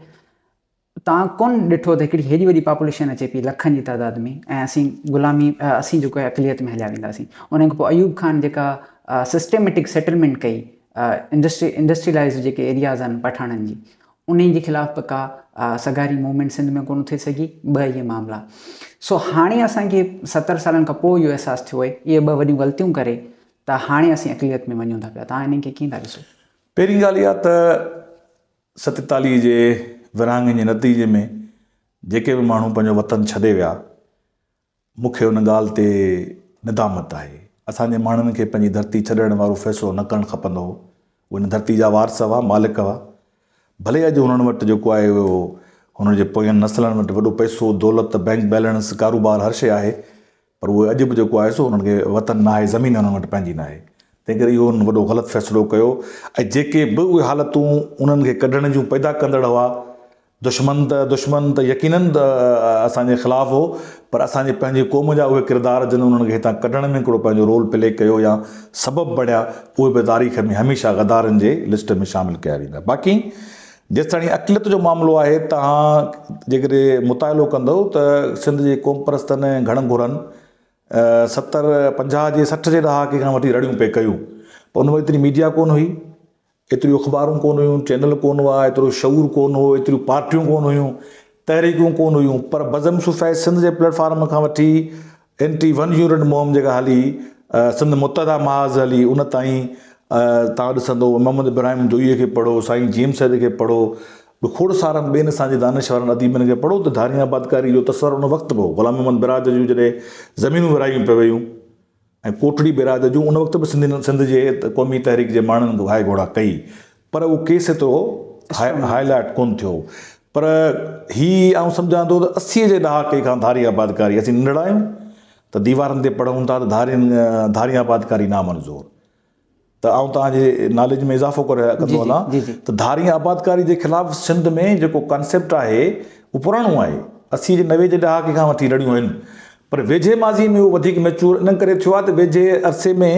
توهان ڪونه ڏٺو ته هڪڙي هيڏي وڏي پاپوليشن اچي پئي لکن جي تعداد ۾ ۽ اسين غلامي اسين جيڪو آهي اقليت ۾ هليا وينداسين ان کان پوء ايوب خان جيڪا سسٽيميٽڪ سيٽلمينٽ ڪئي انڊسٽري انڊسٽريلائز جيڪي ايرياز آهن پٺاڻن جي انهي جي خلاف به ڪا سگهاري موومينٽ سنڌ ۾ ڪونه ٿي سگهي، ٻه اهي معاملا. سو هاڻي اسان کي 70 سالن کان پوء اهو احساس ٿيو آهي، اهي ٻه وڏيون غلطيون ڪري ته هاڻي اسين اقليت ۾ وڃون ٿا پيا، توهان انهي کي ڪيئن ٿا ڏسو؟ پهرين ڳالهه اها ته 47 جي ورهاڱي جي نتيجي ۾ جيڪي به ماڻهو پنهنجو وطن ڇڏي ويا، مون کي ان ڳالهه تي ندامت آهي. اسان جي ماڻهن کي پنهنجي ڌرتي ڇڏڻ وارو فيصلو نه ڪرڻ کپندو هو. اهي ان ڌرتي جا وارث هئا، مالڪ هئا. ڀلي اڄ هنن وٽ جيڪو آهي اهو هنن جي پوين نسلن وٽ وڏو پئسو، دولت، بئنڪ بئلنس، ڪاروبار هر شيء آهي پر اهي اڄ به جيڪو آهي سو هنن کي وطن ناهي، زمين هنن وٽ پنهنجي ناهي. تنهنڪري اهو هنن وڏو غلط فيصلو ڪيو ۽ جيڪي به اهي حالتون انهن کي ڪڍڻ جون پيدا ڪندڙ هئا، دشمن ته دشمن ته يقينن اسان جي خلاف هو پر اسان جي پنهنجي قوم جا اهي ڪردار جن انهن کي هتان ڪڍڻ ۾ هڪڙو پنهنجو رول پلي ڪيو يا سبب بڻيا اهي به تاريخ ۾ هميشه غدارن جي لسٽ ۾ شامل ڪيا ويندا. باقي جيستاڻي اقليت جو معاملو آهي توهان جيڪڏهن مطالعو ڪندؤ ته سنڌ جي قومپرستن ۽ گهڻ گهرن ستر پنجاهه جي 60 جي ڏهاڪي کان وٺي رڙيون پئي ڪيون پر ان وقت ايتري ميڊيا ڪونه هئي، ايتريون اخبارون ڪونه هيون، چينل ڪونه هئا، ايترو شعور ڪونه هو، ايتريون پارٽيون ڪونه هيون، تحريڪون ڪونه هيون پر بزم صوفياء سنڌ جي پليٽ فارم کان وٺي اينٽي ون يونٽ مهم جيڪا هلي، سنڌ متحده محاذ هلي ان تائين توهان ڏسندو محمد ابراهيم جويي کي پڙهو، سائين جي ايم سيد کي پڙهو، به کوڙ سارن ٻين اسان جي دانشورن اديبن کي پڙهو ته ڌارين آبادڪاري جو تصور ان وقت به هو. غلام محمد براج جون جڏهن زمينون ورهايون پئي ويون ۽ ڪوٽڙي بيراج جون ان وقت به سنڌين سنڌ جي قومي تحريڪ جي ماڻهن هاء گهوڙا ڪئي پر اهو ڪيس ايترو هاء لائيٽ ڪونه ٿيو پر هي آئون سمجهان ٿو ته 80 جي ڏهاڪي کان ڌاري آبادڪاري اسين ننڍڙا آهيون ته ديوارن تي پڙهون ٿا ته ڌارين ڌاري آبادڪاري نامنظور ته آئون توهان جي ناليج ۾ اضافو ڪري ڪندو هلان ته ڌارين آبادڪاري جي خلاف سنڌ ۾ جيڪو ڪانسيپٽ آهي اهو پراڻو آهي 80 جي 90 جي ڏهاڪي کان وٺي رڙيون آهن پر ويجهي ماضي ۾ اهو وڌيڪ ميچور ان ڪري ٿيو آهي ته ويجهي عرصي ۾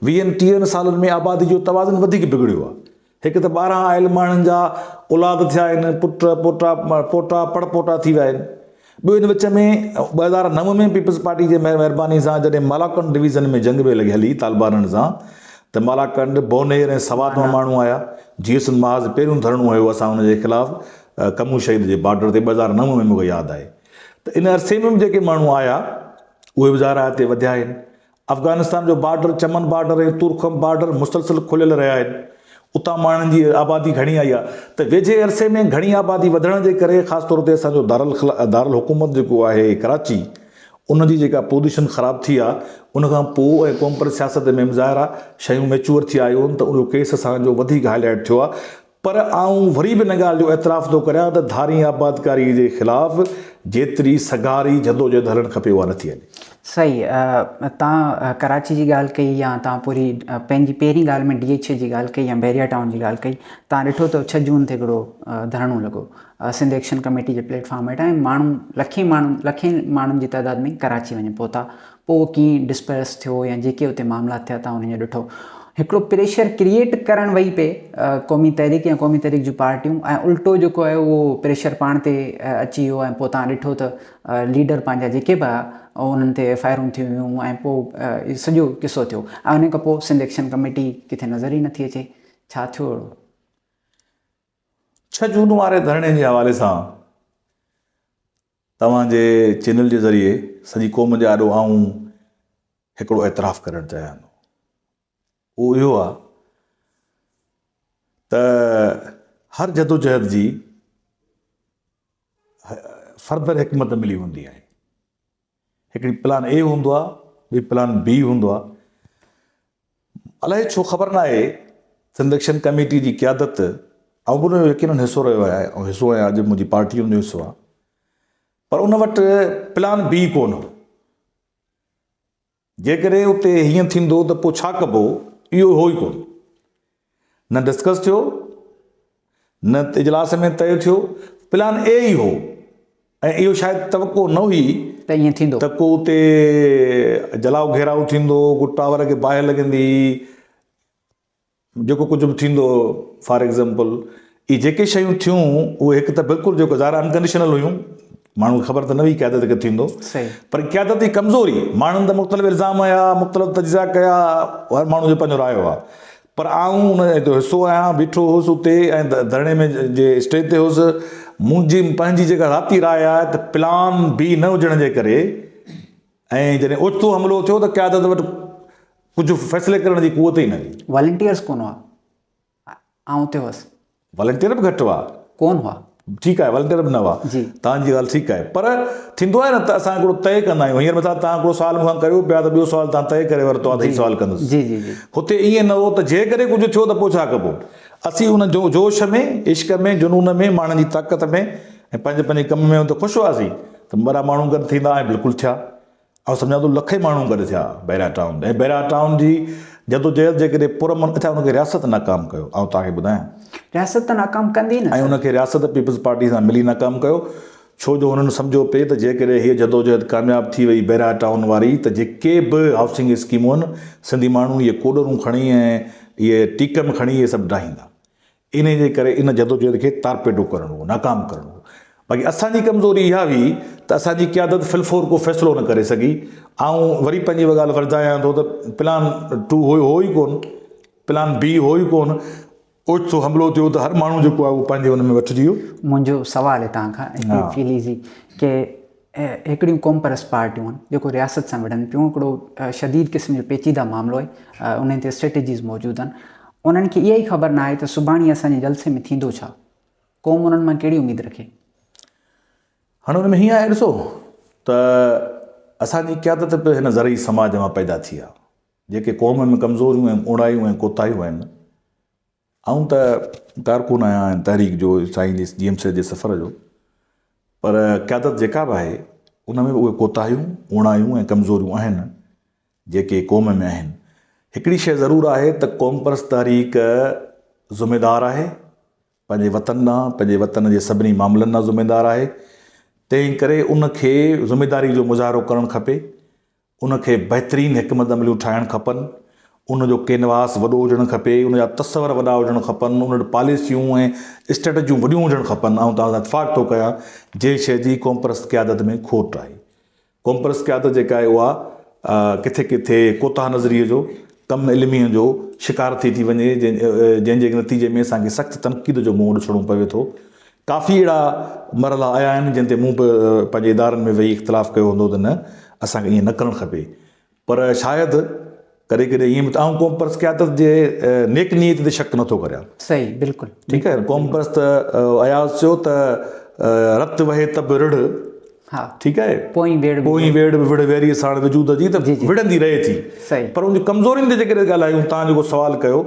ويهن ٽيهن سالن ۾ آبادي جو توازن وڌيڪ بگڙيو آهي. هڪ ته ٻاهران آيل ماڻهن جا اولاد ٿيا آهن، پٽ، پوٽا، پوٽا، پڙ پوٽا ٿي ويا آهن. ٻيو ان وچ ۾ 2009 ۾ پيپلز پارٽي جي مهرباني سان جڏهن مالاڪنڊ ڊويزن ۾ جنگ پئي لڳي هلي طالبانن سان ته مالاڪنڊ، بونير ۽ سوات مان ماڻهو آيا. جيئي سنڌ محاذ پهريون ڌرڻو هنيو اسان ان جي خلاف ڪمون شهيد جي بارڊر تي 2009 ۾ مون کي ياد آهي ته ان عرصي ۾ به جيڪي ماڻهو آيا اهي به ظاهر آهي هتي وڌيا آهن. افغانستان جو بارڊر، چمن بارڊر ۽ تورخم بارڊر مسلسل کليل رهيا آهن. اتان ماڻهن جي آبادي گهڻي آئي آهي ته ويجهي عرصي ۾ گهڻي آبادي وڌڻ جي ڪري خاص طور تي اسان جو دارالحڪومت جيڪو آهي ڪراچي ان جي جيڪا پوزيشن خراب ٿي آهي ان کان پوء ۽ قومپرست سياست ۾ به ظاهر آهي شيون ميچوئر ٿي آيون آهن ته اهو ڪيس اسان جو وڌيڪ هائي لائيٽ ٿيو آهي پر آئون وري به ان ڳالهه جو اعتراف ٿو ڪريان ته ڌارين آبادڪاري جي خلاف جيتري سگهاري جدوجهد هلڻ کپي اها نٿي هلي. صحيح تان ڪراچي جي ڳالهه ڪئي يا تان پوري پنهنجي پهرين ڳالهه ۾ ڊي ايڇ اي جي ڳالهه ڪئي يا بحريا ٽائون جي ڳالهه ڪئي تان ڏٺو ته 6 جون تي هڪڙو ڌرڻو لڳو سنڌ ايڪشن ڪميٽي جي پليٽ فارم هيٺان ۽ ماڻهو لکين ماڻهو لکين ماڻهن جي تعداد ۾ ڪراچي وڃي پهتا پوء ڪيئن ڊسپرس ٿيو يا جيڪي اتي معاملا ٿيا تان انهن جو ڏٺو. هڪڙو پريشر ڪريئيٽ ڪرڻ وئي پئي قومي تحريڪ يا قومي تحريڪ جون پارٽيون ۽ الٽو جيڪو آهي اهو پريشر پاڻ تي اچي ويو ۽ پوء تان ڏٺو ته ليڊر پنهنجا جيڪي به هئا انهن تي ايف I آرون ٿي ويون ۽ پوء سڄو قصو ٿيو ۽ ان کان پوء سنڌ ايڪشن ڪميٽي ڪٿي نظر ئي نٿي اچي ڇا ٿيو اهڙو؟ 6 جون واري ڌرڻي جي حوالي سان توهان جي چينل جي ذريعي سڄي قوم جي آڏو آئون هڪڙو اعتراف ڪرڻ چاهيان ٿو. اهو اهو آهي ته هر جدوجهد جي فردر حڪمت عملي هوندي آهي. هڪڙي پلان اي هوندو آهي، ٻي پلان بي هوندو آهي. الائي ڇو خبر ناهي سنڌ ايڪشن ڪميٽي جي قيادت، آئون به ان جو يقينن حصو رهيو آهيان ۽ حصو آهيان اڄ منهنجي پارٽي ان جو حصو آهي پر ان وٽ پلان بي ڪونه هو. جيڪڏهن اتي هيئن ٿيندو ته پوء ڇا ڪبو اهو هو ئي ڪونه. نه ڊسڪس ٿيو نه اجلاس ۾ طئي ٿيو، پلان اي ئي هو ۽ اهو شايد توقع نه هئي ته ائين ٿيندو. ته ڪو اتي جلاء گهيراء ٿيندو، ڪو ٽاور کي باهه لڳندي، جيڪو ڪجهه به ٿيندو فار ايگزامپل اهي جيڪي شيون ٿيون اهي هڪ ته بلڪل جيڪو ظاهر انڪنڊيشنل هيون، ماڻهن کي خبر ته نه هئي قيادت کي ٿيندو پر قيادت جي ڪمزوري، ماڻهن ته مختلف الزام هنيا، مختلف تجزيا ڪيا، هر ماڻهو جو پنهنجو رايو آهي پر آئون ان جو حصو آهيان، بيٺو هوس اتي ۽ ڌرڻي ۾ جي اسٽيج تي هوس، منهنجي پنهنجي جيڪا ذاتي راء آهي ته پلان بي نه هجڻ جي ڪري ۽ جڏهن اوچتو حملو ٿيو ته قيادت وٽ ڪجهه فيصلي ڪرڻ جي قوت ئي نه هئي. والنٽيئرس ڪونه هئا. آئون اتي هئس. والنٽيئر به گهٽ هئا. ڪونه هئا. ٺيڪ آهي والنٽيئر به نه هئا. جي. توهان جي ڳالهه ٺيڪ آهي پر ٿيندو آهي نه ته اسان هڪڙو طئي ڪندا آهيون هينئر مثال توهان هڪڙو سوال مون کان ڪريو پيا ته ٻيو سوال توهان طئي ڪري ورتو آهي ته هي سوال ڪندس. جي جي جي. هتي ائين نه هو ته جيڪڏهن ڪجهه ٿيو ته پوء ڇا ڪبو. اسين ان جوش ۾ عشق ۾ جنون ۾ ماڻهن جي طاقت ۾ ۽ پنهنجي پنهنجي ڪم ۾ اتي خوش هئاسين ته وڏا ماڻهو گڏ ٿيندا ۽ بلڪل ٿيا. آئون سمجهان ٿو لکين ماڻهو گڏ ٿيا بحريا ٽائون ۽ بحريا ٽائون جي جدوجهد جيڪڏهن پرامن اڇا ان کي رياست ناڪام ڪيو آئون توهان کي ٻڌايان. رياست ته ناڪام ڪندي نه ۽ سر. ان کي رياست پيپلز پارٽي سان ملي ناڪام ڪيو، ڇو جو هنن سمجهيو پئي ته جيڪڏهن هيء جدوجهد ڪامياب ٿي وئي بحريا ٽائون واري ته جيڪي به هائوسنگ اسڪيمون آهن، سنڌي ماڻهو اهي ڪوڏرون کڻي ۽ اهي ٽيڪم کڻي اهي سڀ ڊاهيندا. انهيء جي ڪري ان جدوجهد کي تارپيڊو ڪرڻو هو، ناڪام ڪرڻو هو. باقي اسان جي ڪمزوري اها هئي ته اسان جي قيادت في الفور ڪو فيصلو نه ڪري سگهي. آئون وري پنهنجي اها ڳالهه ورجايان ٿو ته پلان ٽو هيو ئي ڪونه، پلان بي هو ئي ڪونه. اوچتو حملو ٿيو ته هر ماڻهو جيڪو آهي اهو پنهنجي ان ۾ وٺجي ويو. منهنجو سوال آهي توهان کان هڪڙي فيل ايزي ڪي هڪڙيون قومپرست پارٽيون آهن جيڪو رياست سان وڙهن پيون هڪڙو شديد قسم جو پيچيده معاملو آهي انهن تي اسٽريٽجيز موجود آهن انهن کي اها ئي خبر نه آهي ته سڀاڻي اسان جي جلسي ۾ ٿيندو ڇا قوم انهن مان ڪهڙي اميد رکي. هاڻي ان ۾ هيئن آهي ڏسو ته اسان جي قيادت به هن زرعي سماج مان پيدا ٿي آهي جيڪي قوم ۾ ڪمزوريون ۽ اوڻايون ۽ ڪوتاهيون آهن، آئون ته ڪارڪن آهيان هن تحريڪ جو، سائين جي ايم سيد جي سفر جو، پر قيادت جيڪا به آهي، ان ۾ به اهي ڪوتاهيون، اوڻايون ۽ ڪمزوريون آهن، جيڪي قوم ۾ آهن. هڪڙي شيء ضرور آهي ته قومپرست تحريڪ ذميدار آهي، پنهنجي وطن ڏانهن، پنهنجي وطن جي سڀني معاملن ڏانهن ذميدار آهي، تنهن ڪري ان کي ذميداري جو مظاهرو ڪرڻ کپي. ان کي بهترين حڪمت عمليون ٺاهڻ کپن، ان جو ڪينواس وڏو هجڻ کپي، ان جا تصور وڏا هجڻ کپن، ان وٽ پاليسيون ۽ اسٽريٽجيون وڏيون هجڻ کپن، آئون توهان سان اتفاق ٿو ڪيان، جنهن شيء جي قومپرست قيادت ۾ کوٽ آهي. قومپرست قيادت جيڪا آهي اها ڪٿي ڪٿي ڪوتاهه نظريء جو، ڪم علميء جو شڪار ٿي ٿي وڃي، جنهن جي نتيجي ۾ اسان کي سخت تنقيد جو منهن ڏسڻو پوي ٿو. ڪافي اهڙا مرحلا آيا آهن جن تي مون به پنهنجي ادارن ۾ ويهي اختلاف ڪيو هوندو ته نه اسان کي ائين نه ڪرڻ کپي پر شايد ڪڏهن ڪڏهن ائين به ته آئون قوم پرست قيادت جي نيڪ نيت تي شڪ نٿو ڪريان. صحيح بلڪل. ٺيڪ آهي قوم پرست اياز چيو ته رت وهي ته به رڙ ها ٺيڪ آهي پوئين ويڙ به پوئين ويڙ به وڙهه ويريء ساڻ وجود جي ته وڙهندي رهي ٿي صحيح پر ان جي ڪمزورين تي جيڪڏهن ڳالهايون تان جيڪو سوال ڪيو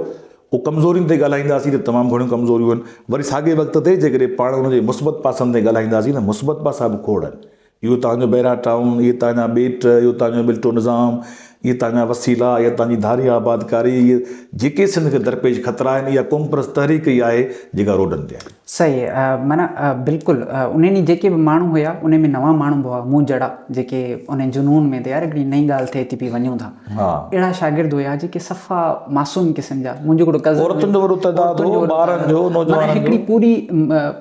اهو ڪمزورين تي ڳالهائينداسين ته تمام گهڻيون ڪمزوريون آهن، وري ساڳئي وقت تي جيڪڏهن پاڻ ان جي مثبت پاسن تي ڳالهائينداسين ته مثبت پاسا به کوڙ آهن. اهو توهان جو بحريا ٽائون، اهي توهان جا ٻيٽ، اهو توهان جو ٻلٽو نظام، اهي توهان جا وسيلا، اها توهان جي ڌاري آبادڪاري، اهي جيڪي سنڌ کي درپيش خطرا آهن، اها قومپرست تحريڪ ئي آهي جيڪا روڊن تي آهي. صحيح معنيٰ بلڪل انهن ڏينهن جيڪي به ماڻهو هيا انهن ۾ نوان ماڻهو به هئا مون جهڙا جيڪي انهن جنون ۾ ته يار هڪڙي نئين ڳالهه ٿئي ٿي پئي وڃون ٿا. اهڙا شاگرد هيا جيڪي صفا معصوم قسم جا منهنجو هڪڙو ڪزن عورتن جو وڏو تعداد هو ٻارن جو نوجوانن جو هڪڙي پوري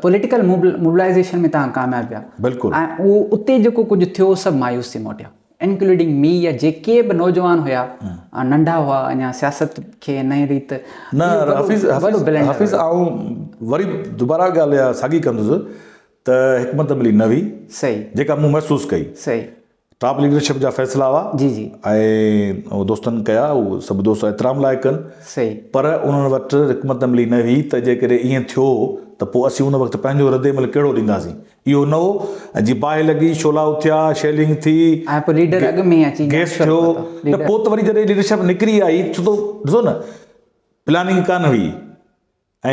پوليٽيڪل موبلائيزيشن ۾ تهان ڪامياب ويا بلڪل ۽ اهو اتي جيڪو ڪجهه ٿيو سڀ مايوس ٿي موٽيا انڪلوڊنگ مي يا جيڪي به نوجوان هيا ننڍا هئا اڃا سياست کي نئين ريت نه حفيظ حفيظ آئون وري دوباره ڳالهه اها ساڳي ڪندس ته حڪمت عملي نه هئي صحيح جيڪا مون محسوس ڪئي صحيح ٽاپ ليڊرشپ جا فيصلا هئا جي جي. ۽ اهو دوستن ڪيا اهو سڀ دوست احترام لائق آهن صحيح. پر انهن وٽ حڪمت عملي نه هئي ته جيڪڏهن ائين ٿيو ته پوء اسين ان وقت پنهنجو رد عمل ڪهڙو ڏينداسين اهو نه هو ۽ جي باهه لڳي شعلا اٿيا شيلنگ ٿي ۽ پوء ليڊر اڳ ۾ اچي گيس ٿيو ته پوء ته وري جڏهن ليڊرشپ نڪري آئي ڇو ته ڏسو نه پلاننگ ڪانه هئي.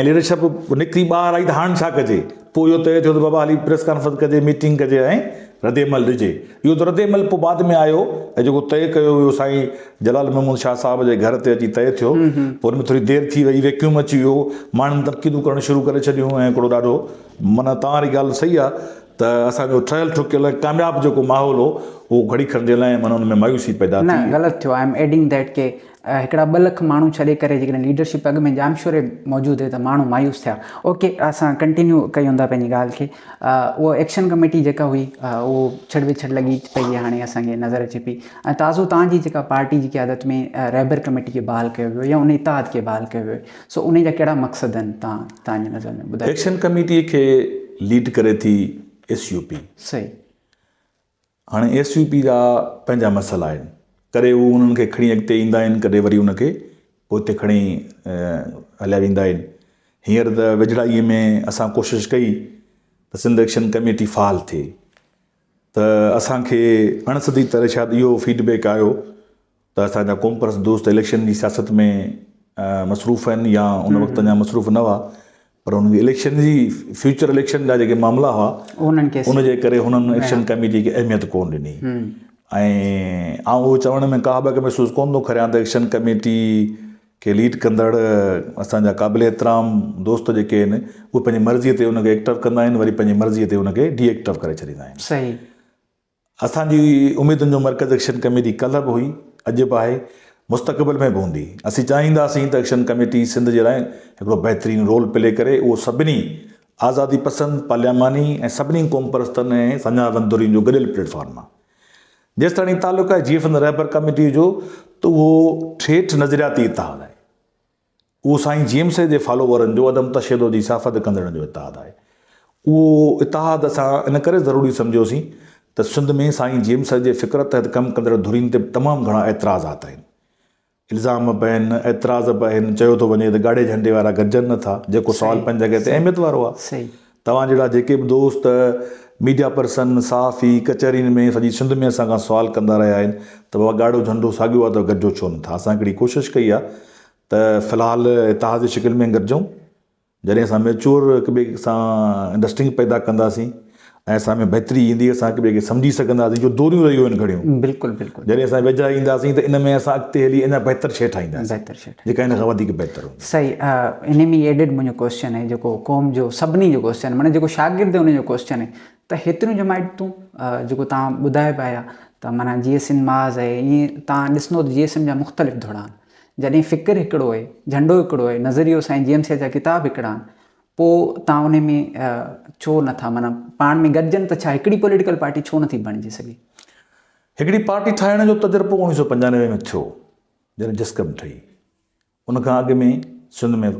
۽ ليڊرشپ نڪري ٻاهر آئي ته هاڻ ڇا ڪجي؟ پوء اهو طئي ٿيو ته بابا هلي پريس ڪانفرنس ڪجي، ميٽنگ ڪجي ۽ ردعمل ڏجي. اهو ته ردعمل پوء بعد ۾ آيو ۽ جيڪو طئي ڪيو ويو سائين جلال محمود شاهه صاحب جي گهر تي اچي طئي ٿيو. پوء ان ۾ ٿوري دير ٿي وئي، ويڪيوم اچي ويو، ماڻهن تنقيدون ڪرڻ شروع ڪري ڇڏيون ۽ هڪڙو ڏاڍو معنيٰ توهان واري ڳالهه صحيح آهي ته اسان جو ٺهيل ٺڪيل ۽ ڪامياب جيڪو ماحول هو اهو گهڙي کن جي لاء معنيٰ ان ۾ مايوسي پيدا ٿي. نه غلط ٿيو، I am adding that K هڪڙا ٻه لک ماڻهو ڇڏي ڪري جيڪڏهن ليڊرشپ اڳ ۾ ڄامشوري موجود هئي ته ماڻهو مايوس ٿيا. اوڪي اسان ڪنٽينيو ڪيون ٿا پنهنجي ڳالهه کي. اهو ايڪشن ڪميٽي جيڪا هئي اهو ڇڙ وڇڙ لڳي پئي هاڻي اسان کي نظر اچي پئي ۽ تازو توهان جي جيڪا پارٽي جي قيادت ۾ رهبر ڪميٽي کي بحال ڪيو ويو يا ان اتحاد کي بحال ڪيو ويو سو ان جا ڪهڙا مقصد آهن توهان توهان جي نظر ۾ ٻڌايو. ايڪشن ڪميٽي کي ليڊ ڪري ٿي ايس يو پي. صحيح. هاڻي ايس يو پي جا پنهنجا مسئلا آهن، ڪڏهن هو انهن کي کڻي اڳتي ايندا آهن، ڪڏهن وري ان کي پوئتي کڻي هليا ويندا آهن. هينئر ته ويجهڙائيء ۾ اسان ڪوشش ڪئي ته سنڌ ايڪشن ڪميٽي فعال ٿئي ته اسان کي اڻ سڌي طرح شايد اهو فيڊ بيڪ آيو ته اسان جا قومپرست دوست اليڪشن جي سياست ۾ مصروف آهن يا ان وقت اڃا مصروف نه هئا پر انهن جي اليڪشن جي فيوچر اليڪشن جا جيڪي معاملا هئا ان جي ڪري هنن ايڪشن ڪميٽي کي اهميت ڪون ڏني ۽ آئون اهو چوڻ ۾ ڪا به محسوس ڪون ٿو ڪريان ته ايڪشن ڪميٽي کي ليڊ ڪندڙ اسان جا قابل احترام دوست جيڪي آهن اهي پنهنجي مرضي تي ان کي ايڪٽو ڪندا آهن وري پنهنجي مرضي تي ان کي ڊي ايڪٽو ڪري ڇڏيندا آهن. صحيح. اسان جي اميدن جو مرڪز ايڪشن ڪميٽي ڪلهه به هئي، اڄ به آهي، مستقبل ۾ به هوندي. اسين چاهينداسين ته ايڪشن ڪميٽي سنڌ جي لاء هڪڙو بهترين رول پلي ڪري، اهو سڀني آزادي پسند، پارلياماني ۽ سڀني قومپرستن ۽ سڃاڻ ڌرين جو گڏيل پليٽ فارم آهي. جيستاڻي تعلق آهي جي ايف اين رهبر ڪميٽي جو ته اهو ٺيٺ نظرياتي اتحاد آهي. اهو سائين جي ايم سيد جي فالوورن جو عدم تشدد جي صحافت ڪندڙن جو اتحاد آهي. اهو اتحاد اسان ان ڪري ضروري سمجهيوسين ته سنڌ ۾ سائين جي ايم سيد جي فڪر تحت ڪم ڪندڙ ڌرين تي به تمام گهڻا اعتراضات آهن. الزام به آهن، اعتراض به آهن، چيو ٿو وڃي ته ڳاڙهي جهنڊي وارا گڏجن نه ٿا، جيڪو سوال پنهنجي جڳهه تي اهميت وارو آهي. توهان جهڙا جيڪي به دوست، ميڊيا پرسن، صحافي، ڪچهرين ۾ سڄي سنڌ ۾ اسان کان سوال ڪندا رهيا آهن ته بابا ڳاڙهو جهنڊو ساڳيو آهي ته گڏجو ڇو نه ٿا؟ اسان هڪڙي ڪوشش ڪئي آهي ته في الحال اتحاد جي شڪل ۾ گڏجون، جڏهن اسان ميچوئر هڪ ٻئي سان انڊرسٽينگ پيدا ڪنداسين ۽ اسان ۾ بهتري ايندي اسان هڪ ٻئي کي سمجهي سگهنداسين جو دوريون رهيون آهن گهڻيون بلڪل بلڪل جڏهن اسان ويجها اينداسين ته ان ۾ اسان اڳتي هلي اڃا بهتر شيء ٺاهينداسين بهتر شيء جيڪا ان کان وڌيڪ بهتر هوندي. صحيح انهي ۾ ايڊڊ منهنجو ڪوسچن آهي جيڪو قوم جو سڀني جو ڪوسچن معنيٰ جيڪو شاگرد ان جو ڪوسچن آهي ته هيتريون جماعتون جيڪو توهان ٻڌايو پيا ته معنيٰ جي ايس ايم محاذ آهي ائين توهان ڏسندو ته جي ايس ايم جا مختلف ڌڙا آهن جڏهن فڪر هڪڙو آهي، جهنڊو هڪڙو آهي، نظريو سائين جي ايم سيد جا ڪتاب هڪڙا آهن، پوء توهان انهي ۾ ڇو نٿا معنيٰ پاڻ ۾ گڏجن ته ڇا هڪڙي پوليٽيڪل پارٽي ڇو نٿي بڻجي سگهي؟ هڪڙي پارٽي ٺاهڻ جو تجربو 1995 ۾ ٿيو جڏهن جسقم ٺهي. ان کان اڳ ۾ سنڌ ۾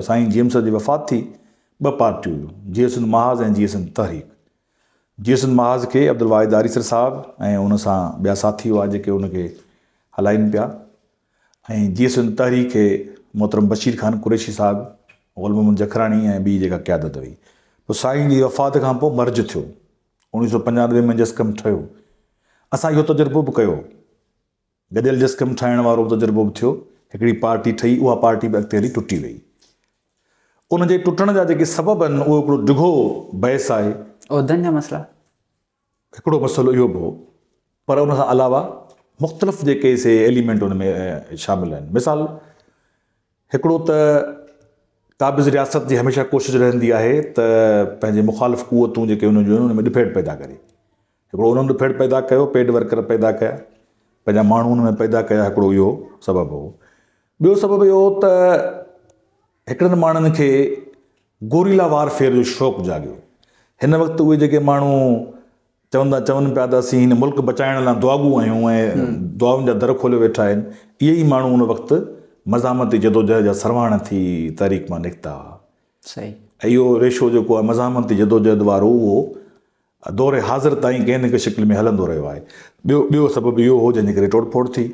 سائين جي ايم سيد جي وفات ٿي ٻه پارٽيون هيون جيئي سنڌ محاذ ۽ جيئي سنڌ تحريڪ. جيئي سنڌ محاذ کي عبدالواحد آريسر صاحب ۽ ان سان ٻيا ساٿي هئا جيڪي ان کي هلائين پيا ۽ جيئي سنڌ تحريڪ کي محترم بشير خان قريشي صاحب، غل محمد جکراڻي ۽ ٻي جيڪا قيادت هئي. پوء سائين جي وفات کان پوء مرج ٿيو. 1995 ۾ جسقم ٺهيو. اسان اهو تجربو به ڪيو. گڏيل جسقم ٺاهڻ وارو به تجربو به ٿيو. هڪڙي پارٽي ٺهي، اها پارٽي به اڳتي هلي ٽٽي وئي. ان جي ٽٽڻ جا جيڪي سبب آهن، اهو هڪڙو ڊگهو بحث آهي. عهدن جا مسئلا. هڪڙو مسئلو اهو به هو، پر ان کان علاوه مختلف جيڪي سي ايليمينٽ ان ۾ شامل آهن. مثال هڪڙو ته قابض رياست جي هميشه ڪوشش رهندي آهي ته پنهنجي مخالف قوتون جيڪي ان جون آهن، ان ۾ ڏڦيڙ پيدا ڪري. هڪڙو انهن ڏڦيڙ پيدا ڪيو، پيڊ ورڪر پيدا ڪيا، پنهنجا ماڻهو ان ۾ پيدا ڪيا، هڪڙو اهو سبب هو. ٻيو سبب اهو هو ته هڪڙن ماڻهن کي گوريلا وار فيئر جو شوق جاڳيو. هن وقت اهي جيڪي ماڻهو چوندا چون پيا ته اسين هن ملڪ بچائڻ لاء دعاگو آهيون ۽ دعائن جا در کوليو ويٺا آهن، اهي ئي ماڻهو ان وقت مزاحمتي جدوجهد جا سرواڻ ٿي تحريڪ مان نڪتا هئا. صحيح. ۽ اهو ريشو جيڪو آهي مزاحمتي جدوجهد وارو اهو دور حاضر تائين ڪنهن نه ڪنهن شڪل ۾ هلندو رهيو آهي. ٻيو ٻيو سبب اهو هو جنهن جي ڪري ٽوڙ ڦوڙ ٿي.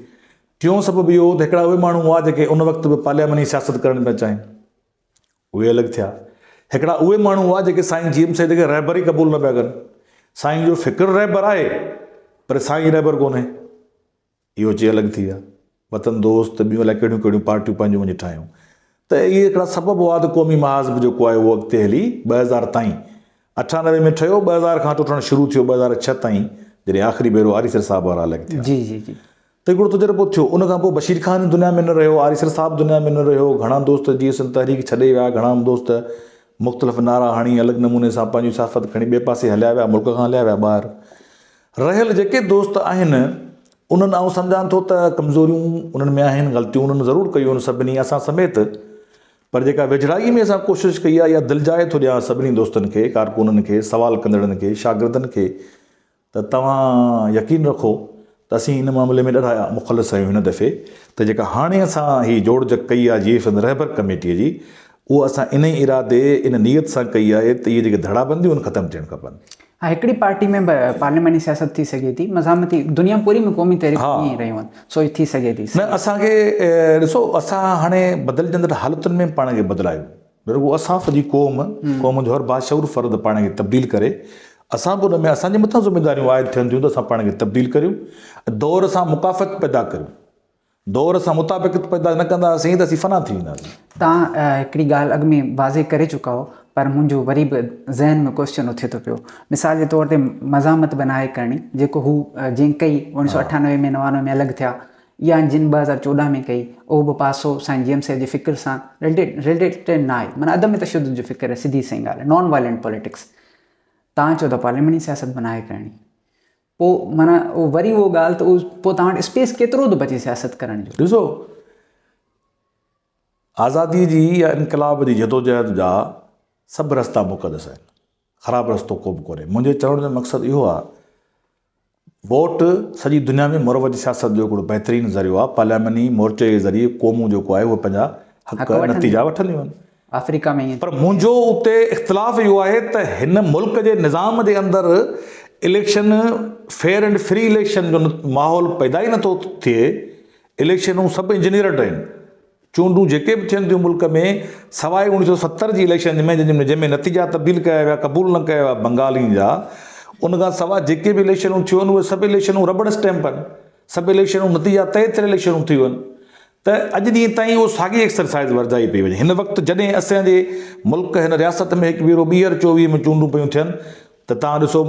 ٽيون سبب اهو هو ته هڪڙا اهي ماڻهو هئا جيڪي ان وقت به پارلياماني سياست ڪرڻ پيا چاهين. اهي الڳ ٿيا. هڪڙا اهي ماڻهو هئا جيڪي سائين جي ايم سيد کي رهبر ئي قبول نه پيا ڪن. سائين جو فڪر رهبر آهي پر سائين رهبر ڪونهي. اهو چئي الڳ ٿي ويا. وطن دوست ٻيون الائي ڪهڙيون ڪهڙيون پارٽيون پنهنجون وڃي ٺاهيون. ته اهي هڪڙا سبب هئا ته قومي محاذ به جيڪو آهي اهو اڳتي هلي 2000 تائين 98 ۾ ٺهيو 2000 کان ٽٽڻ شروع ٿيو 2006 تائين جڏهن آخري ڀيرو آريسر صاحب وارا الڳ ٿيا. جي جي جي. ته هڪڙو تجربو ٿيو. ان کان پوء بشير خان دنيا ۾ نه رهيو، آريسر صاحب دنيا ۾ نه رهيو، گهڻا دوست جيئي سنڌ تحريڪ ڇڏي ويا، گهڻا دوست مختلف نعرا هڻي الڳ نموني سان پنهنجي سياست کڻي ٻئي پاسي هليا ويا، ملڪ کان هليا ويا ٻاهر. رهيل جيڪي دوست آهن انهن آئون سمجهان ٿو ته ڪمزوريون انهن ۾ آهن، غلطيون انهن ضرور ڪيون آهن سڀني اسان سميت پر جيڪا ويجهڙائي ۾ اسان ڪوشش ڪئي آهي اها دلجاء ٿو ڏيان سڀني دوستن کي، ڪارڪنن کي، سوال ڪندڙن کي، شاگردن کي ته توهان يقين رکو ته اسين ان معاملي ۾ ڏاڍا مخلص آهيون هن دفعي ته جيڪا هاڻي اسان هي جوڙجڪ ڪئي آهي جي ايف اين رهبر ڪميٽيء جي اهو اسان انهي ارادي، ان نيت سان ڪئي آهي ته اهي جيڪي ڌڙابنديون آهن ختم ٿيڻ کپن. ها هڪڙي پارٽي ۾ به پارلياماني سياست ٿي سگهي ٿي، مزاحمتي دنيا پوري ۾ قومي تحريڪون ائين ئي رهيون آهن، سو هي ٿي سگهي ٿي. نه اسان کي ڏسو اسان هاڻي بدلجندڙ حالتن ۾ پاڻ کي بدلايو، نه رڳو اسان سڄي قوم، قوم جو هر باشعور فرد پاڻ کي تبديل ڪري، اسان به ان ۾ اسان جي مٿان ذميداريون عائد ٿين ٿيون ته اسان پاڻ کي تبديل ڪريون ۽ دور سان مڪافت پيدا ڪريون. دور سان مطابقت پيدا نه ڪنداسين ته اسين فنا ٿي وينداسين. توهان هڪڙي ڳالهه اڳ ۾ واضح ڪري چڪا هو پر منهنجو وري به ذهن ۾ ڪوئسچن اٿي ٿو پيو. مثال جي طور تي مزاحمت به ناهي ڪرڻي جيڪو هو جنهن ڪئي اوڻيهه سو اٺانوي ۾ نوانوي ۾ الڳ ٿيا يا جن 2014 ۾ ڪئي اهو به پاسو سائين جي ايم سيد جي فڪر سان رليٽيڊ نه آهي، معنيٰ عدم تشدد جو فڪر آهي، سڌي سئين ڳالهه آهي، نان وائلنٽ پوليٽڪس. توهان چئو ٿا پارلياماني سياست به ناهي ڪرڻي، پوء معنيٰ وري اهو ڳالهه ته پوء توهان وٽ اسپيس ڪيترو ٿو بچي سياست ڪرڻ جو؟ ڏسو آزادي جي يا انقلاب جي جدوجهد جا سڀ رستا مقدس آهن، خراب رستو ڪو به ڪونهي. منهنجي چوڻ جو مقصد اهو آهي ووٽ سڄي دنيا ۾ مروج سياست جو هڪڙو بهترين ذريعو آهي. پارلياماني مورچي جي ذريعي قومون جيڪو آهي اهي پنهنجا حق نتيجا وٺنديون آهن. آفريڪا ۾ پر منهنجو اتي اختلاف اهو آهي ته هن ملڪ جي نظام جي اندر election fair and free election جو ماحول پيدا ئي نٿو ٿئي. اليڪشنون سڀ انجنيئرڊ آهن. چونڊون جيڪي به ٿين ٿيون ملڪ ۾ سواء 1970 جي اليڪشن ۾ جنهن ۾ نتيجا تبديل ڪيا ويا قبول نه ڪيا ويا بنگالين جا ان کان سواء جيڪي به اليڪشنون ٿيون آهن اهي سڀ اليڪشنون رٻڙ اسٽيمپ آهن سڀ اليڪشنون نتيجا طئي ٿيل اليڪشنون ٿيون آهن ته اڄ ڏينهن تائين اهو ساڳي ايڪسرسائز ورجائي پئي وڃي هن وقت جڏهن اسان جي ملڪ هن رياست ۾ هڪ ڀيرو ٻيهر 24 ۾ چونڊون پيون ٿين ته توهان ڏسو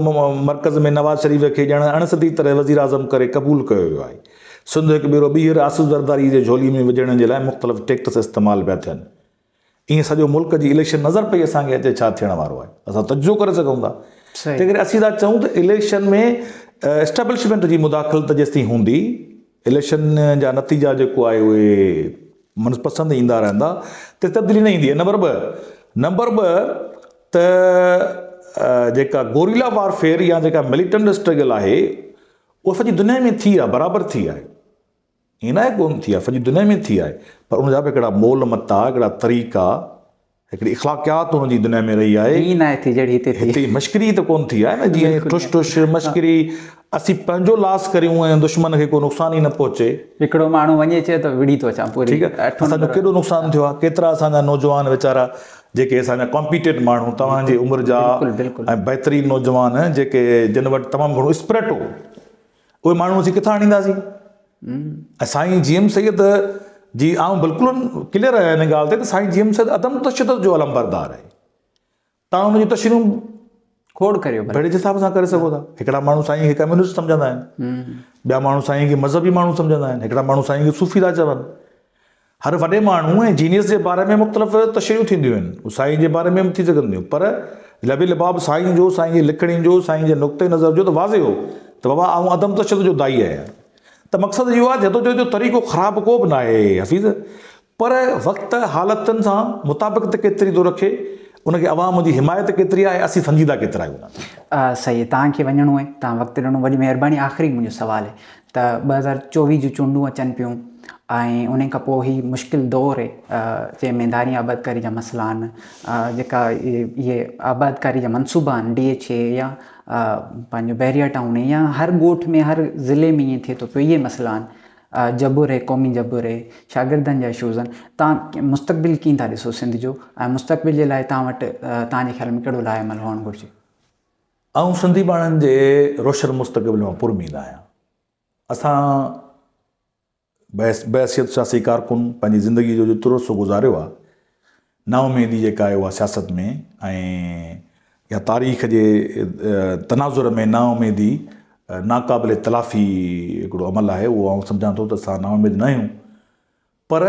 مرڪز ۾ نواز شريف کي ڄڻ اڻ سڌي طرح وزيراعظم ڪري قبول ڪيو ويو آهي. سنڌ هڪ ڀيرو ٻيهر آصف زرداري جي جهولي ۾ وجهڻ جي لاء مختلف ٽيڪٽس استعمال پيا ٿين. ائين سڄو ملڪ جي اليڪشن نظر پئي اسان کي اچي ڇا ٿيڻ وارو آهي. اسان تجزيو ڪري سگهون ٿا. تنهن ڪري اسين ٿا چئون ته اليڪشن ۾ اسٽيبلشمينٽ جي مداخلت جيستائين هوندي اليڪشن جا نتيجا جيڪو آهي اهي من پسند ايندا رهندا ته تبديلي نه ايندي. نمبر 2 نمبر 2 ته جيڪا گوريلا وارفيئر يا جيڪا مليٽنٽ اسٽرگل آهي اها سڄي دنيا ۾ ٿي آهي، برابر ٿي آهي، ائين ناهي ڪونه ٿي آهي، سڄي دنيا ۾ ٿي آهي، پر ان جا به هڪڙا مول متا، هڪڙا طريقا، هڪڙي اخلاقيات ان جي دنيا ۾ رهي آهي. ائين ناهي ٿي جهڙي هتي ٿي. هتي مشڪري ته ڪونه ٿي آهي نه، جيئن ٺش ٺش مشڪري اسين پنهنجو لاس ڪريون ۽ دشمن کي ڪو نقصان ئي نه پهچي. هڪڙو ماڻهو وڃي چئي ته وڙهي ٿو اچان پوري. ٺيڪ آهي، اسان جو ڪيڏو نقصان ٿيو آهي، ڪيترا اسان جا نوجوان ويچارا جيڪي اسان جا ڪامپيٽنٽ ماڻهو توهان جي عمر جا ۽ بهترين نوجوان جيڪي جن وٽ تمام گهڻو اسپرٽ هو اهي ماڻهو اسين ڪٿان آڻينداسين؟ ۽ سائين جي ايم سيد جي آئون بلڪل ڪليئر آهيان ان ڳالهه تي ته سائين جي ايم سيد عدم تشدد جو علمبردار آهي. توهان ان جون تشريحون کوڙ ڪريو ڀلي حساب سان ڪري سگهو ٿا. هڪڙا ماڻهو سائين کي ڪميونسٽ سمجهندا آهن، ٻيا ماڻهو سائين کي مذهبي ماڻهو سمجهندا آهن، هڪڙا ماڻهو سائين کي صوفي ٿا چون. هر وڏي ماڻهو ۽ جينيس جي باري ۾ مختلف تشريحون ٿينديون آهن، هو سائين جي باري ۾ به ٿي سگهن ٿيون، پر لب لباب سائين جو، سائين جي لکڻين جو، سائين جي نقطه نظر جو ته واضح هو ته بابا آئون عدم تشدد جو داعي آهيان. ته مقصد اهو آهي جدوجهد جو طريقو خراب ڪو به ناهي حفيظ، پر وقت حالتن سان مطابقت ڪيتري ٿو رکي، ان کي عوام جي حمايت ڪيتري آهي، اسين سنجيده ڪيترا آهيون ان تي. صحيح توهان کي وڃڻو آهي توهان وقت ڏنو وڏي مهرباني آخري منهنجو سوال آهي ته 2024 جون چونڊون اچن پيون ۽ ان کان پوء هي مشڪل دور آهي جنهن ۾ ڌارين آبادڪاري جا مسئلا آهن جيڪا اهي آبادڪاري جا منصوبا آهن ڊي ايڇ اي يا پنهنجو بحريا ٽائون يا هر ڳوٺ ۾ هر ضلعي ۾ ائين ٿئي ٿو پيو اهي مسئلا آهن جبر هي قومي جبر هي شاگردن جا اشوز آهن توهان مستقبل ڪيئن ٿا ڏسو سنڌ جو ۽ مستقبل جي لاء توهان وٽ توهان جي خيال ۾ ڪهڙو لاء عمل هئڻ گهرجي؟ آئون سنڌي ماڻهن جي روشن مستقبل مان پراميد آهيان. اسان بحيثيت سياسي ڪارڪن پنهنجي زندگي جو جيترو عرصو گذاريو آهي نااميدي جيڪا آهي اها سياست ۾ ۽ يا تاريخ جي تناظر ۾ نااميدي ناقابل تلافي هڪڙو عمل آهي اهو آئون سمجهان ٿو ته اسان نااميد نه آهيون پر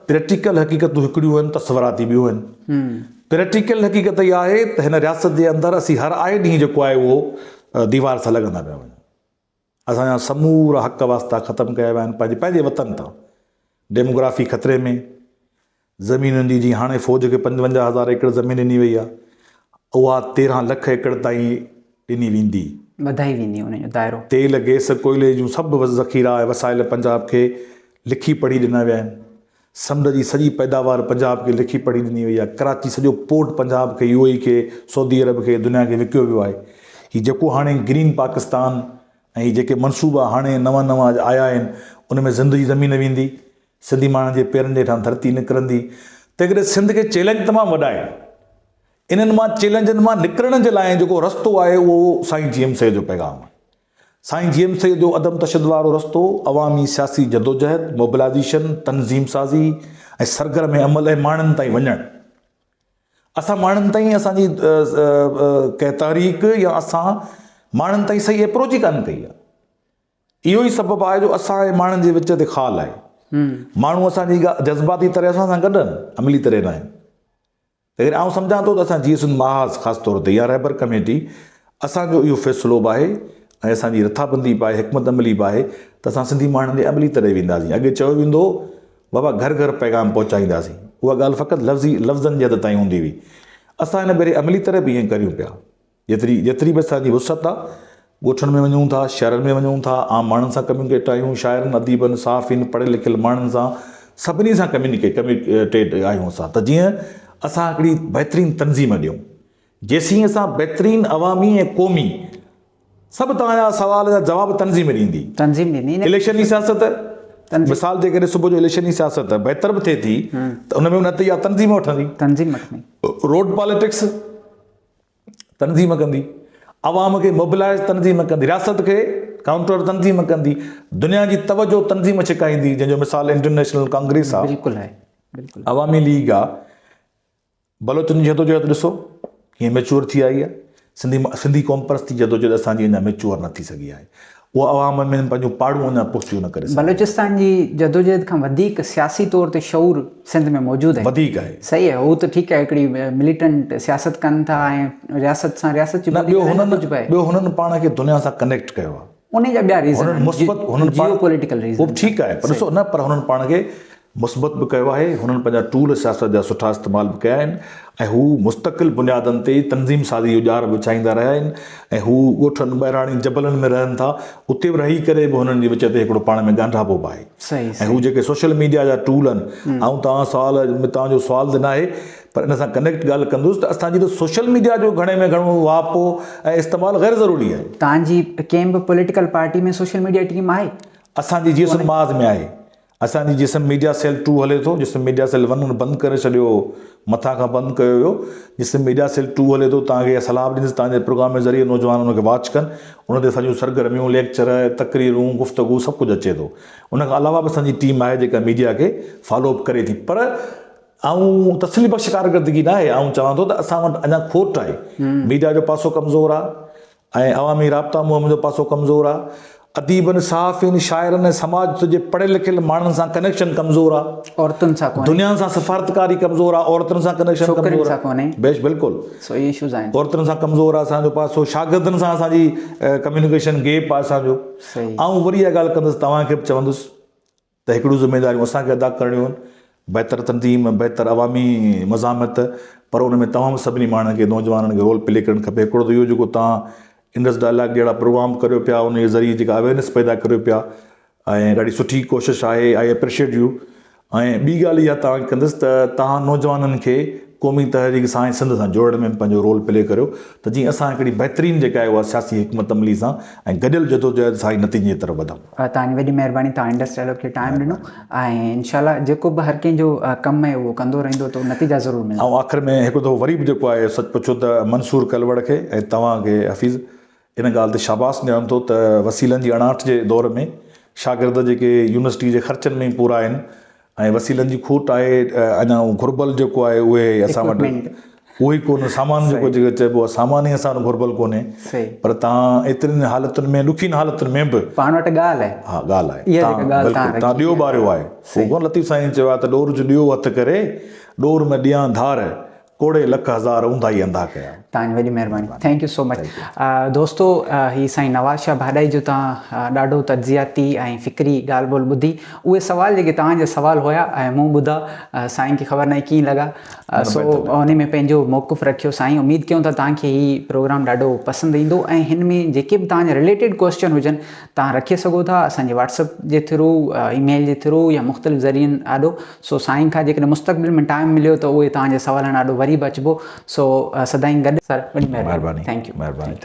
پريڪٽيڪل حقيقتون هڪڙيون آهن تصوراتي ٻيون آهن پريڪٽيڪل حقيقت اها آهي ته هن رياست جي اندر اسين هر آئي ڏينهن جيڪو آهي اهو ديوار سان لڳندا پيا وڃون اسان جا سمورا حق واسطا ختم ڪيا ويا آهن پنهنجي پنهنجي وطن تان ڊيموگرافي خطري ۾ زمينن جي جيئن هاڻي فوج کي 55 هزار ايڪڙ زمين ڏني وئي آهي اها 13 لک ايڪڙ تائين ڏني ويندي. وڌائي ويندي ان جو دائرو. تيل گئس ڪوئلي جون سڀ ذخيرا ۽ وسائل پنجاب کي لکي پڙهي ڏنا ويا آهن. سمنڊ جي سڄي پيداوار پنجاب کي لکي پڙهي ڏني وئي آهي. ڪراچي سڄو پورٽ پنجاب کي، يو اي کي، سعودي عرب کي، دنيا کي وڪيو ويو آهي. هي جيڪو هاڻي گرين پاڪستان ۽ هي جيڪي منصوبا هاڻي نوان نوان اڄ آيا آهن ان ۾ سنڌ جي زمين ويندي، سنڌي ماڻهن جي پيرن جي هيٺان ڌرتي نڪرندي. تنهنڪري سنڌ کي چئلينج تمام وڏا آهن. انهن مان چئلينجن مان نڪرڻ جي لاء جيڪو رستو آهي اهو سائين جي ايم سيد جو پيغام آهي. سائين جي ايم سيد جو عدم تشدد وارو رستو عوامي سياسي جدوجهد، موبلائيزيشن، تنظيم سازي ۽ سرگرم عمل ۽ ماڻهن تائين وڃڻ. اسان ماڻهن تائين اسان جي ڪنهن تحريڪ يا اسان ماڻهن تائين صحيح اپروچ ئي ڪانه ڪئي آهي. اهو ئي سبب آهي جو اسان ۽ ماڻهن جي وچ تي خال آهي. ماڻهو اسان جي جذباتي طرح اسان سان گڏ آهن، عملي طرح نه آهن. تنهنڪري آئون سمجهان ٿو ته اسان جيئي سنڌ محاذ خاص طور تي يا رهبر ڪميٽي اسان جو اهو فيصلو به آهي ۽ اسان جي رٿابندي به آهي، حڪمت عملي به آهي ته اسان سنڌي ماڻهن ڏي عملي طرح وينداسين. اڳي چيو ويندو هو بابا گهر گهر پيغام پهچائينداسين. اها ڳالهه فقط لفظي لفظن جي حد تائين هوندي هئي. اسان هن ڀيري عملي طرح به ائين ڪريون پيا. جيتري جيتري به اسان جي وسعت آ، ڳوٺن ۾ وڃون ٿا، شهرن ۾ وڃون ٿا، عام ماڻهن سان ڪميونيڪيٽ آهيون، شاعرن، اديبن، صحافين، پڙهيل لکيل ماڻهن سان سڀني سان ڪميونيڪيٽ ڪميونيڪيٽيڊ آهيون اسان ته جيئن اسان هڪڙي بهترين تنظيم ڏيون. جيسين اسان بهترين عوامي ۽ قومي سڀ توهان جا سوال جا جواب تنظيم ڏيندي. تنظيم ڏيندي. اليڪشني سياست مثال جي ڪري صبح جو اليڪشني سياست بهتر به ٿئي ٿي ته ان ۾ به نتيجا تنظيم وٺندي. تنظيم وٺندي. روڊ پاليٽڪس تنظيم ڪندي، عوام کي موبلائز تنظيم ڪندي، رياست کي ڪائونٽر تنظيم ڪندي، دنيا جي توجه تنظيم ڇڪائيندي، جنهن جو مثال انڊين نيشنل ڪانگريس آ، بلڪل آهي بلڪل عوامي ليگ آ، بلوچن جي جدوجهد ڏسو ڪيئن ميچوئر ٿي آئي آ، سنڌي سنڌي قومپرستي جدوجهد اسان جي اڃا ميچوئر نه ٿي سگهي آهي. اها عوام ۾ پنهنجون پاڙون اڃا پختيون نه ڪري سگهي آهي. بلوچستان جي جدوجهد کان وڌيڪ سياسي طور تي شعور سنڌ ۾ موجود آهي. وڌيڪ آهي. صحيح آهي هو ته ٺيڪ آهي هڪڙي مليٽنٽ سياست ڪن ٿا ۽ رياست سان رياست جي نه ٻيو هنن ڪجهه به آهي. ٻيو هنن پاڻ کي دنيا سان ڪنيڪٽ ڪيو آهي. انهي جا ٻيا ريزن هنن مثبت هنن جيو پوليٽيڪل ريزن هو به ٺيڪ آهي پر ڏسو نه پر هنن پاڻ کي مثبت به ڪيو آهي، هنن پنهنجا ٽول سياست جا سٺا استعمال به ڪيا آهن ۽ هو مستقل بنيادن تي تنظيم سازي جو ڄار به وڇائيندا رهيا آهن ۽ هو ڳوٺن ٻهراڙين جبلن ۾ رهن ٿا اتي به رهي ڪري به هنن جي وچ تي هڪڙو پاڻ ۾ ڳانڍاپو به آهي ۽ هو جيڪي سوشل ميڊيا جا ٽول آهن آئون توهان سوال ۾ توهان جو سوال ته ناهي پر ان سان ڪنيڪٽ ڳالهه ڪندس ته اسان جي ته سوشل ميڊيا جو گهڻي ۾ گهڻو واهپو ۽ استعمال غير ضروري آهي. توهان جي ڪنهن به political party ۾ social media team آهي؟ اسان جي جيئي سنڌ محاذ ۾ آهي. اسان جي جسم ميڊيا سيل ٽو هلي ٿو، جسم ميڊيا سيل ون هن بند ڪري ڇڏيو هو، مٿان کان بند ڪيو ويو، جسم ميڊيا سيل ٽو هلي ٿو، توهان کي اها صلاح به ڏيندس توهان جي پروگرام جي ذريعي نوجوان ان کي واچ ڪن، ان تي اسان جون سرگرميون، ليڪچر، تقريرون، گفتگو سڀ ڪجهه اچي ٿو. ان کان علاوه به اسان جي ٽيم آهي جيڪا ميڊيا کي فالو اپ ڪري ٿي پر آئون تسلي بخش ڪارڪردگي ناهي، آئون چوان ٿو ته اسان وٽ اڃا کوٽ آهي، ميڊيا جو پاسو ڪمزور آهي، ۽ عوامي رابطا مهم جو پاسو ڪمزور آ. اديبن، صحافين، شاعرن ۽ سماج جي پڙهيل لکيل ماڻهن سان ڪنيڪشن ڪمزور آ. عورتن سان ڪونهي. دنيا سان سفارتڪاري ڪمزور آ، عورتن سان ڪنيڪشن ڪمزور آ. ڇوڪرين سان ڪونهي. بيش بلڪل. سو اهي اشوز آهن. عورتن سان ڪمزور آ اسان جو پاسو، شاگردن سان اسان جي ڪميونيڪيشن گيپ آ اسان جو. صحيح. آئون وري اها ڳالهه ڪندس توهان کي به چوندس. ته هڪڙيون ذميداريون اسان کي ادا ڪرڻيون آهن، بهتر تنظيم، بهتر عوامي مزاحمت، پر ان ۾ تمام سڀني ماڻهن کي نوجوانن کي رول پلي ڪرڻ کپي، هڪڙو ته اهو جيڪو توهان انڊس ڊائلاگ جهڙا پروگرام ڪريو پيا ان جي ذريعي جيڪا اويرنس پيدا ڪريو پيا ۽ ڏاڍي سٺي ڪوشش آهي آئي اپريشيٽ يو ۽ ٻي ڳالهه اها توهان کي ڪندس ته توهان نوجوانن کي قومي تحريڪ سان ۽ سنڌ سان جوڙڻ ۾ به پنهنجو رول پلي ڪريو ته جيئن اسان هڪڙي بهترين جيڪا آهي اها سياسي حڪمت عملي سان ۽ گڏيل جدوجهد سان ئي نتيجي جي طرف وڌون. توهان جي وڏي مهرباني توهان انڊس ڊائلاگ کي ٽائيم ڏنو ۽ انشاء الله جيڪو به هر ڪنهن جو ڪم آهي اهو ڪندو رهندو ته نتيجا ضرور ملندا. آئون آخر ۾ هڪ دفعو وري به جيڪو آهي سچ پڇو ته منصور ڪلوڙ کي ۽ توهان کي حفيظ ان ڳالهه تي شاباس ڏيان ٿو ته وسيلن جي اڻاٺ جي دور ۾ شاگرد جيڪي يونيورسٽي جي خرچن ۾ ئي پورا آهن ۽ وسيلن جي کوٽ آهي اڃا گهربل جيڪو آهي اهي اسان وٽ اهو ئي ڪونه سامان جيڪو جيڪو چئبو آهي سامان ئي اسان وٽ گهربل ڪونهي پر تان ايترين حالتن ۾ ڏکين حالتن ۾ به پاڻ وٽ ڳالهه آهي ها ڳالهه آهي تان بلڪل تان ڏيئو ٻاريو آهي هو ڪونه لطيف سائين چيو آهي ته ڏور جو ڏيئو هٿ ڪري ڏور م ڏيان ڌار ڪوڙي لک هزار اونداهي انڌا ڪيا. توهان جي وڏي مهرباني thank you سو مچ دوستو هي سائين نواز شاهه ڀاڏائي جو توهان ڏاڍو تجزياتي ۽ فڪري ڳالهه ٻولهه ٻڌي اهي سوال جيڪي توهان جا سوال هيا ۽ مون ٻڌا سائين کي خبر ناهي ڪيئن لڳا سو ان ۾ پنهنجو موقف رکيو سائين اميد ڪيون ٿا توهان کي هي پروگرام ڏاڍو پسند ايندو ۽ هن ۾ جيڪي به توهان جا رليٽيڊ ڪوئسچن هجن توهان رکي سگهو ٿا اسان جي واٽس اپ جي ٿرو اي ميل جي ٿرو يا مختلف ذريعن آڏو سو سائين کان جيڪڏهن مستقبل ۾ ٽائيم مليو ته اهي توهان جي سوالن آڏو وري به اچبو سو سدائين گڏ سر وڏي مهرباني thank you. مهرباني.